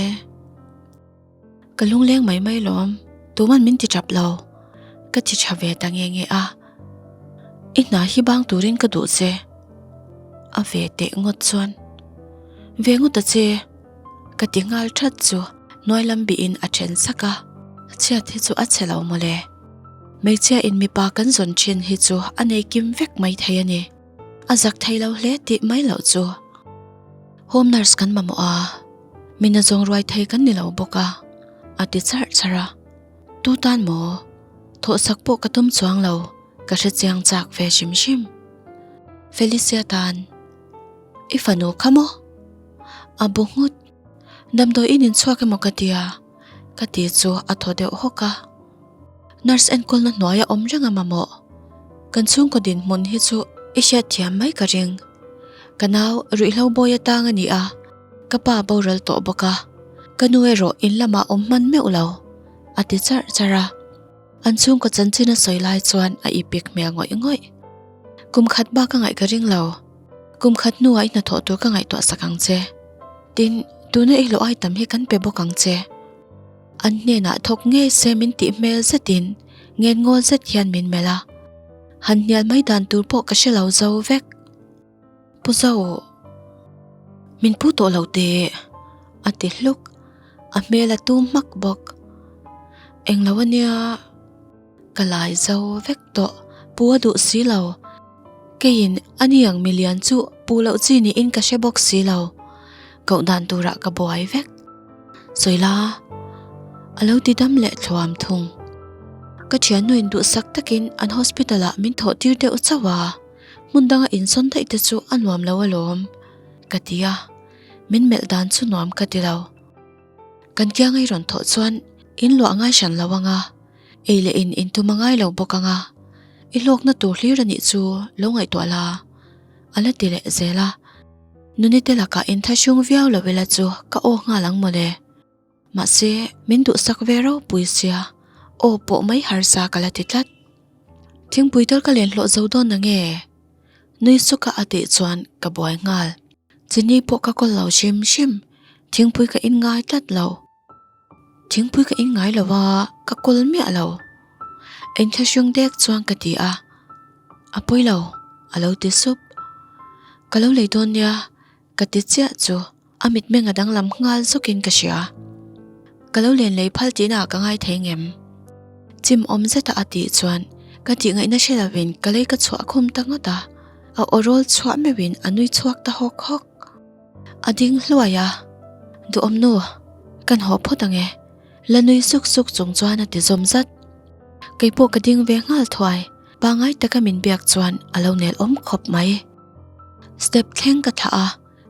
Ka lungleng mai mai lawm, tuman min ti tap lo. Ka ti tha ve ta nge nge a. I hna hi bang turin ka duh che. A ve teh ngawt chuan. Ve ngawt a che. Ka ti nghal that chu hnuai lam bihin a then sak a. Chhiat hi chu a chhe lo mawle. Hmeichhia in mipa kan zawn thin hi chu a nei kim vek mai thei a ni. A zak thei lo hle tih mai loh chu. Home nurse kan mamawh a. Mina zawng ruai thei kan ni lo bawk a, a ti charh charh a. Tu tan maw? Thawhsak pawh ka tum chuang lo, ka hre chiang chak ve hrim hrim. Felicia tan, I fanu kha maw? A bu nghut. Damdawi in inchhuak emaw ka tia, ka ti chu a thaw deuh hawk a. Nurse enkawlna hnuaia awm reng a mamawh. Kan chhungkaw dinhmun hi chu i hriatthiam mai ka ring. Ka nau ruihhlo bawi atang a ni a, ka pa boral tawh bawk a. Ka nu erawh in lamah awm hman meuh lo, a ti charh charh a. An chhungkaw chanchin a sawi lai chuan a ipik hmel ngawih ngawih. Kum khat bak ka ngaih ka ring lo. Kum khat hnuah i hnathawh tur ka ngaihtuah sak ang che. Tin, tuna i hlawh ai tam hi kan pe bawk ang che. An hnenah thawk ngei se min tih hmel zetin ngen ngawl zet hian min melh a. Han hnial mai dan tur pawh ka hre lo zo vek. Pu Zo, min pu tawh lo teh, a ti hluk. A hmel a tum hmak bawk. Englo ania. Ka lai zo vek tawh, pu a duh si lo. Keiin a ni ang milian chu pu loh chi niin ka hre bawk si lo. Koh dan turah ka buai vek. Sawila, a lo ti dam leh thluam thung. Ka thiannuin duhsak takin an hospital ah min thawh tir deuh chauh a, hmun danga insawn daih te chu a nuam lo alawm, ka ti a, min melh dan chu nuam ka ti lo. Kan kianga i rawn thawh chuan in luah ngai hran lo ang a, ei leh in intum a ngai lo bawk ang a, i hlawkna tur hlir a nih chu lo ngaihtuah la, a la ti leh zel a. Nuni te lakah inthahrung viau lo ila chu ka aw nghal ang mawle. Mahse, min duhsak ve ropui sia, aw pawh mai harsa ka la ti tlat. Thingpui tal ka len hlawh zo dawn na nge? Nui suka a tih chuan ka buai nghal. Chini pawh ka kawl lo hrim hrim, thingpui ka in ngai tlat lo. Thingpui ka in ngai lo a, ka kawl miah lo. Inthlahrung dek chuan ka ti a, A pawi lo, a lo ti sup. Ka lo lei dawn nia, ka ti chiah chu a mitmeng a danglam nghal zawkin ka hria. Ka lo len lei phal tihna ah ka ngai thei ngem? Chim awm zeta a tih chuan ka tih ngaihna hre lovin ka lei ka chhuah khum ta ngawt a. A aw rawl chhuah meuhin a nui chhuak ta hawk hawk. A ding hluai a, Duhawm nu, kan haw phawt ang e, la nui suk suk chung chuan a ti zawm zat. Kei pawh ka ding ve nghal thuai, pangai taka min biak chuan a lo nel awm khawp mai. Step thleng ka thlah a,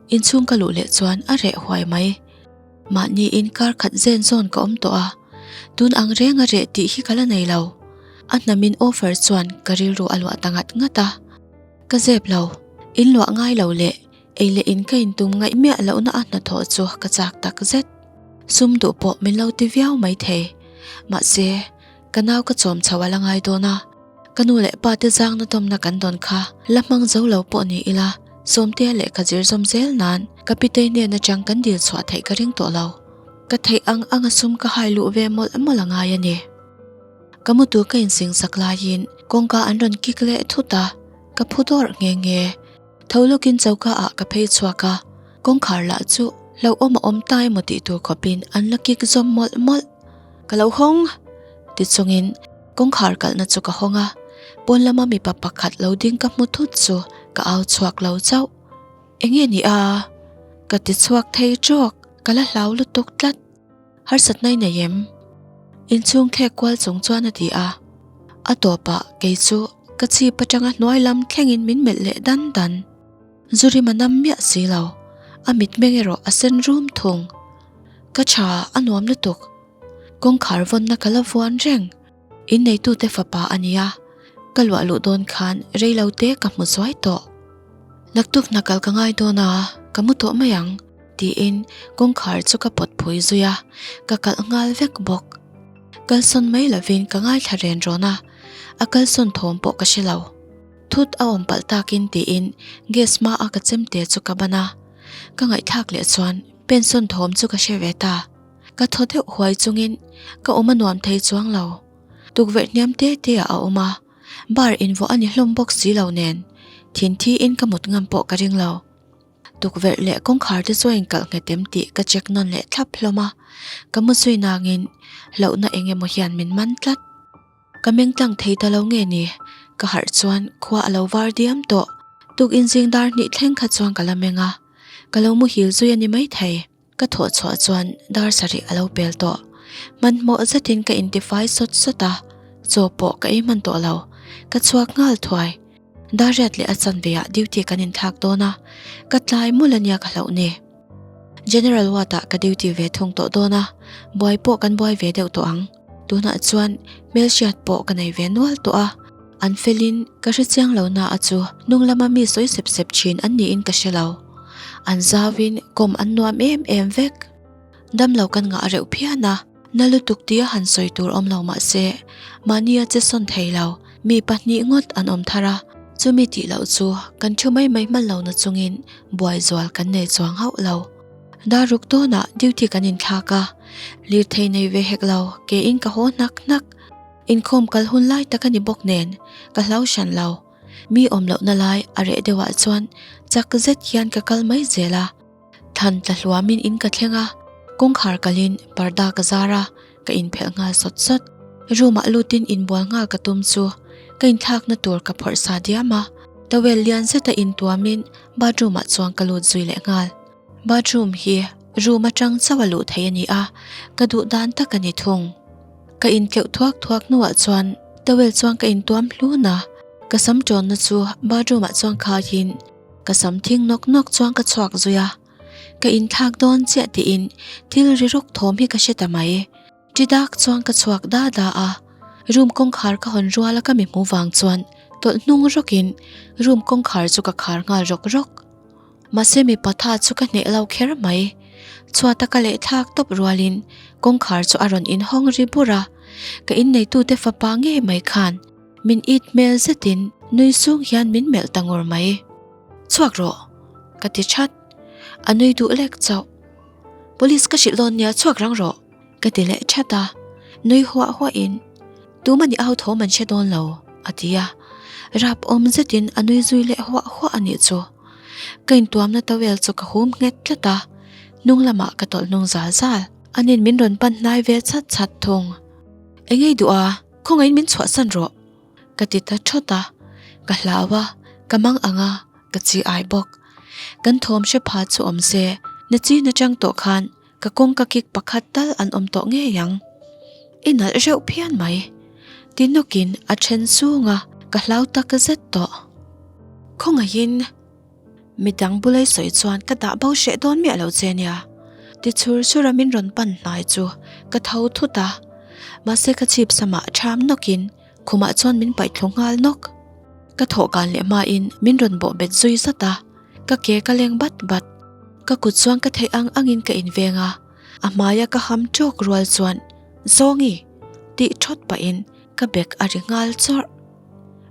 inchhung ka luh leh chuan a reh huai mai. Mahni in kar khat zen zawn ka awm tawh a, tun ang reng a reh tih hi ka la nei lo. A hnam in offer chuan ka rilru a luah ta ngat ngat a. Ka zep lo, in luah ngai lo leh ei leh in ka intum ngaih miah lohna a hnathawh chu ka chak tak zet. Sum duh pawh min lo ti viau mai thei. Mahse, ka nau ka chawm chho a la ngai dawn a. Ka nu leh pa te zangna dawmna kan dawn kha la hmang zo lo pawh ni ila, Sawmtea lehkha zir zawm zel nan ka pitei hnen atang kan dil chhuah theih ka ring tawh lo. Ka theih ang anga sum ka hai luh ve mawlh mawlh a ngai a ni. Ka mu tur ka insing sak laiin kawngka an rawn kik leh thut a, ka phu dawrh nghe nghe. Tho lawkin choka ah ka phei chhuak a, kawngkhar lah chu hlauhawm a awm ta emaw tih tur khawpin an la kik zawm mawlh mawlh. Ka lo hawng! Ti chungin kawngkhar kalhna chu ka hawng a, pawn lama mipa pakhat lo ding ka hmu thut chu ka au chhuak lo chauh. Enge ni a? Ka ti chhuak thei tawk, ka la hlau lutuk tlat. Harsatna i nei em? Inchhung thlek kual chung chuan a ti a. A tawpah kei chu ka chhip atanga hnuai lam thlengin min melh leh dan dan. Zurima nam miah si lo, a mitmeng erawh a sen rum thung. Ka tha a nuam lutuk. Kawngkhar vawnna ka la vuan reng. Inneitute fapa a nia, ka luah luh dawn khan rei lo te ka hmu zuai tawh. Naktuk hna kal ka ngai dawn a, ka mu tawh mai ang, tiin kawngkhar chu ka pawt phui zui a, ka kalh nghal vek bawk. Kalsawn mai lovin ka ngaithla ren rawn a, a kalsawn thawm pawh ka hre lo. Thut a awm palh takin tiin gas hma a ka chemte chu ka ban a, ka ngaihthlak leh chuan pensawn thawm chu ka hre ve ta. Ka thaw deuh huai chungin ka awm a nuam thei chuang lo. Tukverh hniam te te ah a awm a, bar invuah a ni hlawm bawk si lo nen thin thi in ka mut ngam pawh ka ring lo. Tukverh leh kawngkhar te chu a inkalh nghet em tih ka check nawn leh thlap hlawm a, ka mu zui nangin hlauhna eng emaw hian min man tlat. Ka meng tlang thei ta lo nge ni? Ka harh chuan khua a lo var diam tawh. Tukin zing dar hnih thleng kha chuan ka la meng a, ka lo muhil zui a ni maithei. Ka thawh chhuah chuan dar sarih a lo pel tawh. Hmanhmawh zetin ka intifai sawt sawt a, chaw pawh ka ei hman tawh lo. Ka chhuak nghal thuai. Dar riat leh a chanve ah duty kan inthlak dawn a, ka tlai mawlh ania ka hlauh ni. General ward ah ka duty ve thung tawh dawn a, buai pawh kan buai ve deuh tawh ang. Tunah chuan hmelhriat pawh ka nei ve nual tawh a, an felin ka hre chiang lo na a chu hnung lama mi sawi sep sep thin an niin ka hre lo. An zauin kawm an nuam em em vek. Damlo kan ngah reuh phian a, na lutuk tia han sawi tur awm lo mah se, mahnia che sawn thei lo, mi pahnih ngawt an awm thar a, chumi tih loh chu kan thu mai mai hman lo na chungin buai zual kan nei chuang hauh lo. Dar ruk dawnah duty kan inthlak a, lirthei nei ve hek lo kein ka haw hnak hnak. Inkhawm kal hun lai tak a ni bawk nen ka hlau hran lo. Mi awm lohna lai a reh deuhah chuan chak zet hian ka kal mai zel a. Thlan tla hluamin in ka thleng a, kawngkhar kalin parda ka zar a, ka inphelh nghal sawt sawt. Room ah lutin inbual nghal ka tum chu ka inthlakna tur ka phawrh sa diam a, towel lian zeta intuamin bathroom ah chuan ka lut zui leh nghal. Bathroom hi room atang chauh a luh theih a ni a, ka duh dan tak a ni thung. Ka intleuh thuak thuak hnuah chuan towel chuan ka intuam hlun a, ka sam tawnna chu bathroom ah chuan khaiin Ka sam thing nawk nawk chuan ka chhuak zui a, ka inthlak dawn chiah tiin thil ri rawk thawm hi ka hre ta mai. Ṭi dak chuan ka chhuak da da a, room kawngkhar ka hawn rual a ka mi hmu vang chuan tawlh hnung rawkin room kawngkhar chu ka khar nghal rawk rawk. Mahse mipa tha chu ka hneh lo kher mai. Chhuata ka leh thlak tawp rualin kawngkhar chu a rawn inhawng ri bur a, ka inneitute fapa ngei mai khan Min it hmel zetin nui sung hian min melh ta ngur mai. Chhuak rawh! Ka ti that. A nui duh lek chauh. Police ka hrilh dawn nia chhuak rang rawh! Ka ti leh that a. Nui huah huahin, Tuma ni au thawm an hre dawn lo, a ti a. Rap awm zetin a nui zui leh huah huah a nih chu. Ka intuamna towel chu ka hum nghet tlat a, hnung lamah ka tawlh hnung zal zal. Anin min rawn pan hnai ve chat chat thung. Engei duh a? Khawngaihin min chhuahsan rawh, ka ti ta thawt a, ka hlau a, ka mang ang a, ka chi ai bawk. Kan thawm hre pha chu awm se, na chi na chang tawh khan ka kawng ka kik pakhat tal an awm tawh ngei ang. I nalh reuh phian mai, ti nawkin a then sung a, ka hlau tak zet tawh. Khawngaihin. Midang bulai sawi chuan ka dah bo hreh dawn miah lo che nia. Ti chhur chhur a min rawn pan hnai chu ka tho thut a. Mahse ka chhip samah ṭham nawkin khumah chuan min paih thlu nghal nawk. Ka thawh kan leh hmain min rawn bawh bet zui zat a, ka ke ka leng bat bat. Ka kut chuan ka theih ang angin ka inveng a, a hmaia ka ham ṭawk rual chuan Zawngi! tih ṭhawt pahin ka bag a ri nghal chawrh.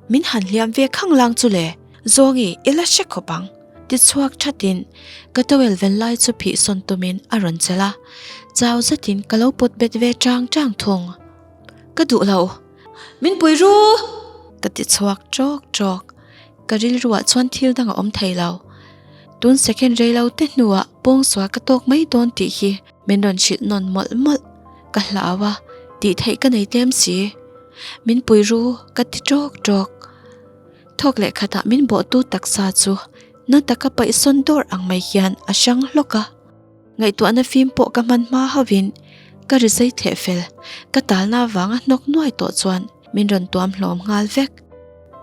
Min han hliam ve khang lang chu le, Zawngi i la hre khawp ang. Tichhuak thatin ka towel ven lai chu phih sawn tumin a rawn chelh a, chau zetin ka lo pawt bet ve chang chang thung. Ka duh lo, min pui ru! Ka ti chhuak tawk tawk, ka rilruah chuan thil dang a awm thei lo. Tun second rei lo te hnuah pawngsual ka tawk mai dawn tih hi min rawn hrilh nawn mawlh mawlh. Ka hlau a, tih theih ka nei tlem si. Min pui ru ka ti tawk tawk. Thawk leh khatah min bawhtu taksa chu na taka paih sawn dawr ang mai hian a hrang hlawk a. Ngaihtuahna fim pawh ka hman hma hauhin ka ri zai thleh fel, ka talna avanga hnawk nuai tawh chuan min rawn tuam hlawm nghal vek.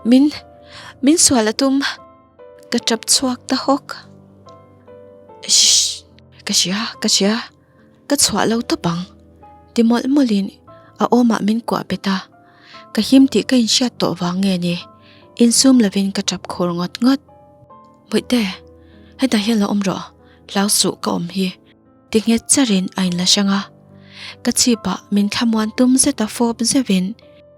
Min, min sual a tum. Ka tap chhuak ta hawk. Shh, ka hria, ka hria. Ka chhuah lo tawp ang, ti mawlh mawlhin a awmah min kuah bet a. Ka him tih ka inhriat tawh vang nge ni, insum lovin ka tap khur ngawt ngawt. Bawihte, hetah hian lo awm rawh, hlau suh ka awm hi, ti nghet charin a inla hrang a. Ka chhipah min thlamuan tum zeta fawp zeuhin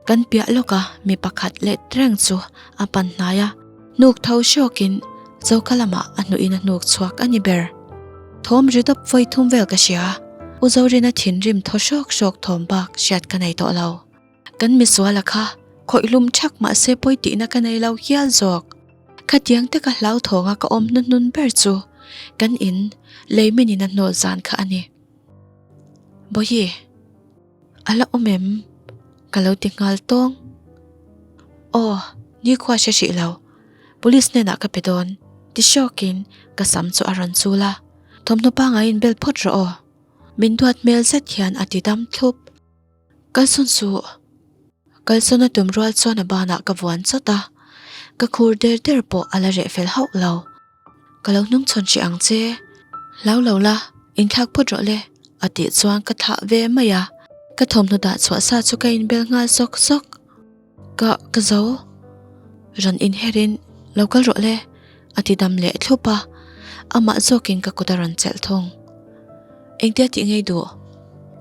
Kan piah lawka mi pakhat let reng chu a pan hnai a, hnuk tho hrawkin choka lamah a hnuhin a hnuk chhuak a ni ber. Thawm ri dawp vawi thum vel ka hria, U Zorina thinrim thaw hrawk hrawk thawm bak hriat ka nei tawh lo. Kan misuala kha khawih hlum thak mahse pawi tihna ka nei lo hial zawk. Khatiang taka hlauthawng a ka awm hnuhnun ber chu kan in leimin in a hnawl zan kha a ni. Bawihi. A la awm em? Ka lo ti nghal tawng. Aw, nikhua hre hrih lo. Police hnenah ka pe dawn, ti hrawkin ka sam chu a rawn chul a. Thawmhnaw pangai in bel phawt rawh aw. Min duat hmel zet hian a ti dam thlup. Kalsawn suh. Kalsawn a tum rual chuan a banah ka vuan chawt a. Ka khur der der pawh a la reh fel hauh lo. Ka lo hnung chhawn hreh ang che. Hlau lo la, inthlak phawt rawh le, a tih chuan ka thlah ve mai a. Ka thawmhnaw dah chhuah sa chu ka inbel nghal sawk sawk. Ka, ka zo. Rawn inherin, lo kal rawh le, a ti dam leh thlup a. Amah zawkin ka kut a rawn chelh thung. Engtia tih ngei duh?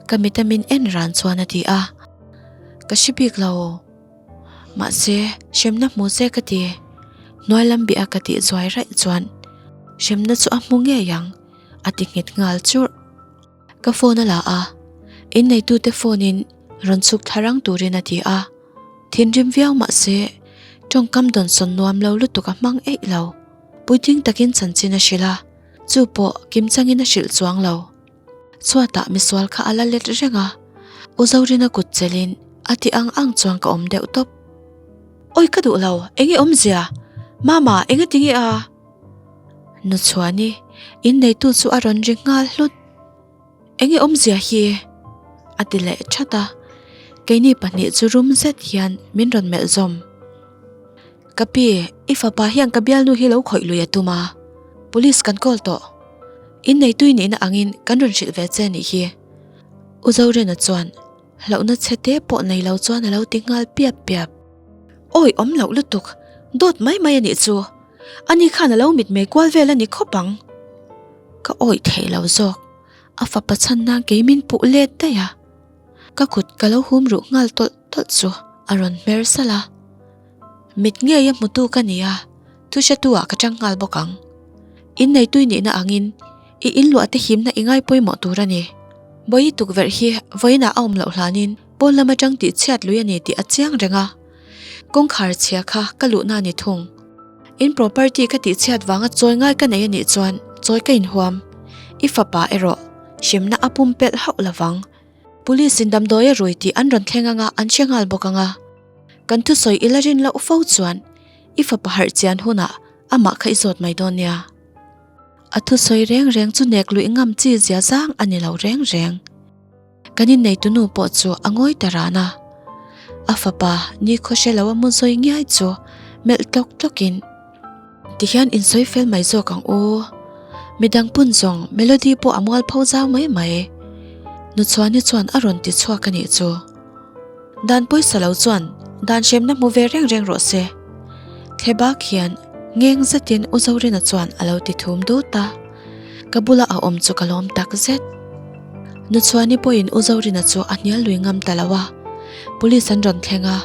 Ka mita min en ran chuan a ti a. Ka hre bik lo. Mahse, hremna hmu che ka ti. Hnuai lam bih a ka tih zuai raih chuan hremna chu a hmu ngei ang, a ti nghet nghal churh. Ka phone a la a, inneitute phone in rawn chhuk thla rang turin a ti a. Thinrim viau mahse, tawngkam dawnsawn nuam lo lutuk a hmang eih lo. Puitling takin chanchin a hrilh a, chu pawh kimchangin a hrilh chuang lo. Chhuatah misual kha a la let reng a, U Zorina kut chelin a ti ang ang chuan ka awm deuh tawp. Awi ka duh lo, enge awmzia? Mama, enge tinge a? Nuchhuani, inneitu chu a rawn ri nghal hlut. Enge awmzia hi? A ti leh that a, keini pahnih chu rum zet hian min rawn melh zawm. Ka pi, i fapa hian ka bialnu hi lo khawih lui a tum a, police kan call tawh. Inneitui nihna angin kan rawn hrilh ve che nih hi. U Zorena chuan hlauhna chhe te pawh nei lo chuan a lo ti nghal piap piap. Awi awm loh lutuk, dawt mai mai a nih chu. Ani khan a lo mitmei kual vel a ni khawp ang. Ka awih theih lo zawk, a fapa chhan nan kei min puh let daih a. Ka kut ka lo hum ruh nghal tawlh tawlh chu a rawn hmer salh a. Mit ngei a hmutu ka ni a, thu hretu ah ka chang nghal bawk ang. Inneitui nihna angin i inluah te himna i ngai pawimawh tur a ni. Bawihi tukverh hi vawiinah a awm loh hlanin pawn lam atang tih chhiat lui a ni tih a chiang reng a. Kawngkhar chhia kha ka luhna a ni thung. In property ka tih chhiat vanga chawi ngai ka nei a nih chuan chawi ka inhuam. I fapa erawh hremna a pumpelh hauh lovang. Police in damdawi a rui tih an rawn thleng anga an hre nghal bawk anga. Kan thusawi i la rin loh fo chuan i fapa harh chian hunah amah kha i zawt mai dawn nia. A thusawi reng reng chu nek luih ngam chi zia zang a ni lo reng reng. Kan inneitu nu pawh chu a ngawi ta ran a. A fapa nikhaw hre lo a mu zawi ngiai chu melh tlawk tlawkin Tihian insawi fel mai zawk ang u. Midang pun zawng Melody pawh a mual pho zau mai mai. Nuchhuani chuan a rawn ti chhuak a nih chu. Dan pawisa lo chuan dan hremna hmu ve reng reng rawh se. Thle bak hian ngeng zetin U Zorina chuan a lo ti thum dut a. Ka bula a awm chu ka lawm tak zet. Nuchhuani pawhin U Zorina chu a hnial lui ngam ta lo a. Police an rawn thleng a.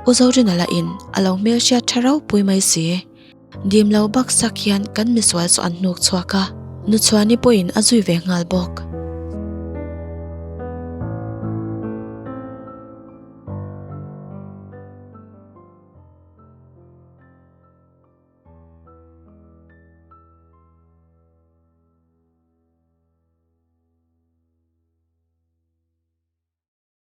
U Zorina lahin a lo hmelhriat tha ropui mai si. Dim lo baksak hian kan misual chu an hnuk chhuak a, Nuchhuani pawhin a zui ve nghal bawk.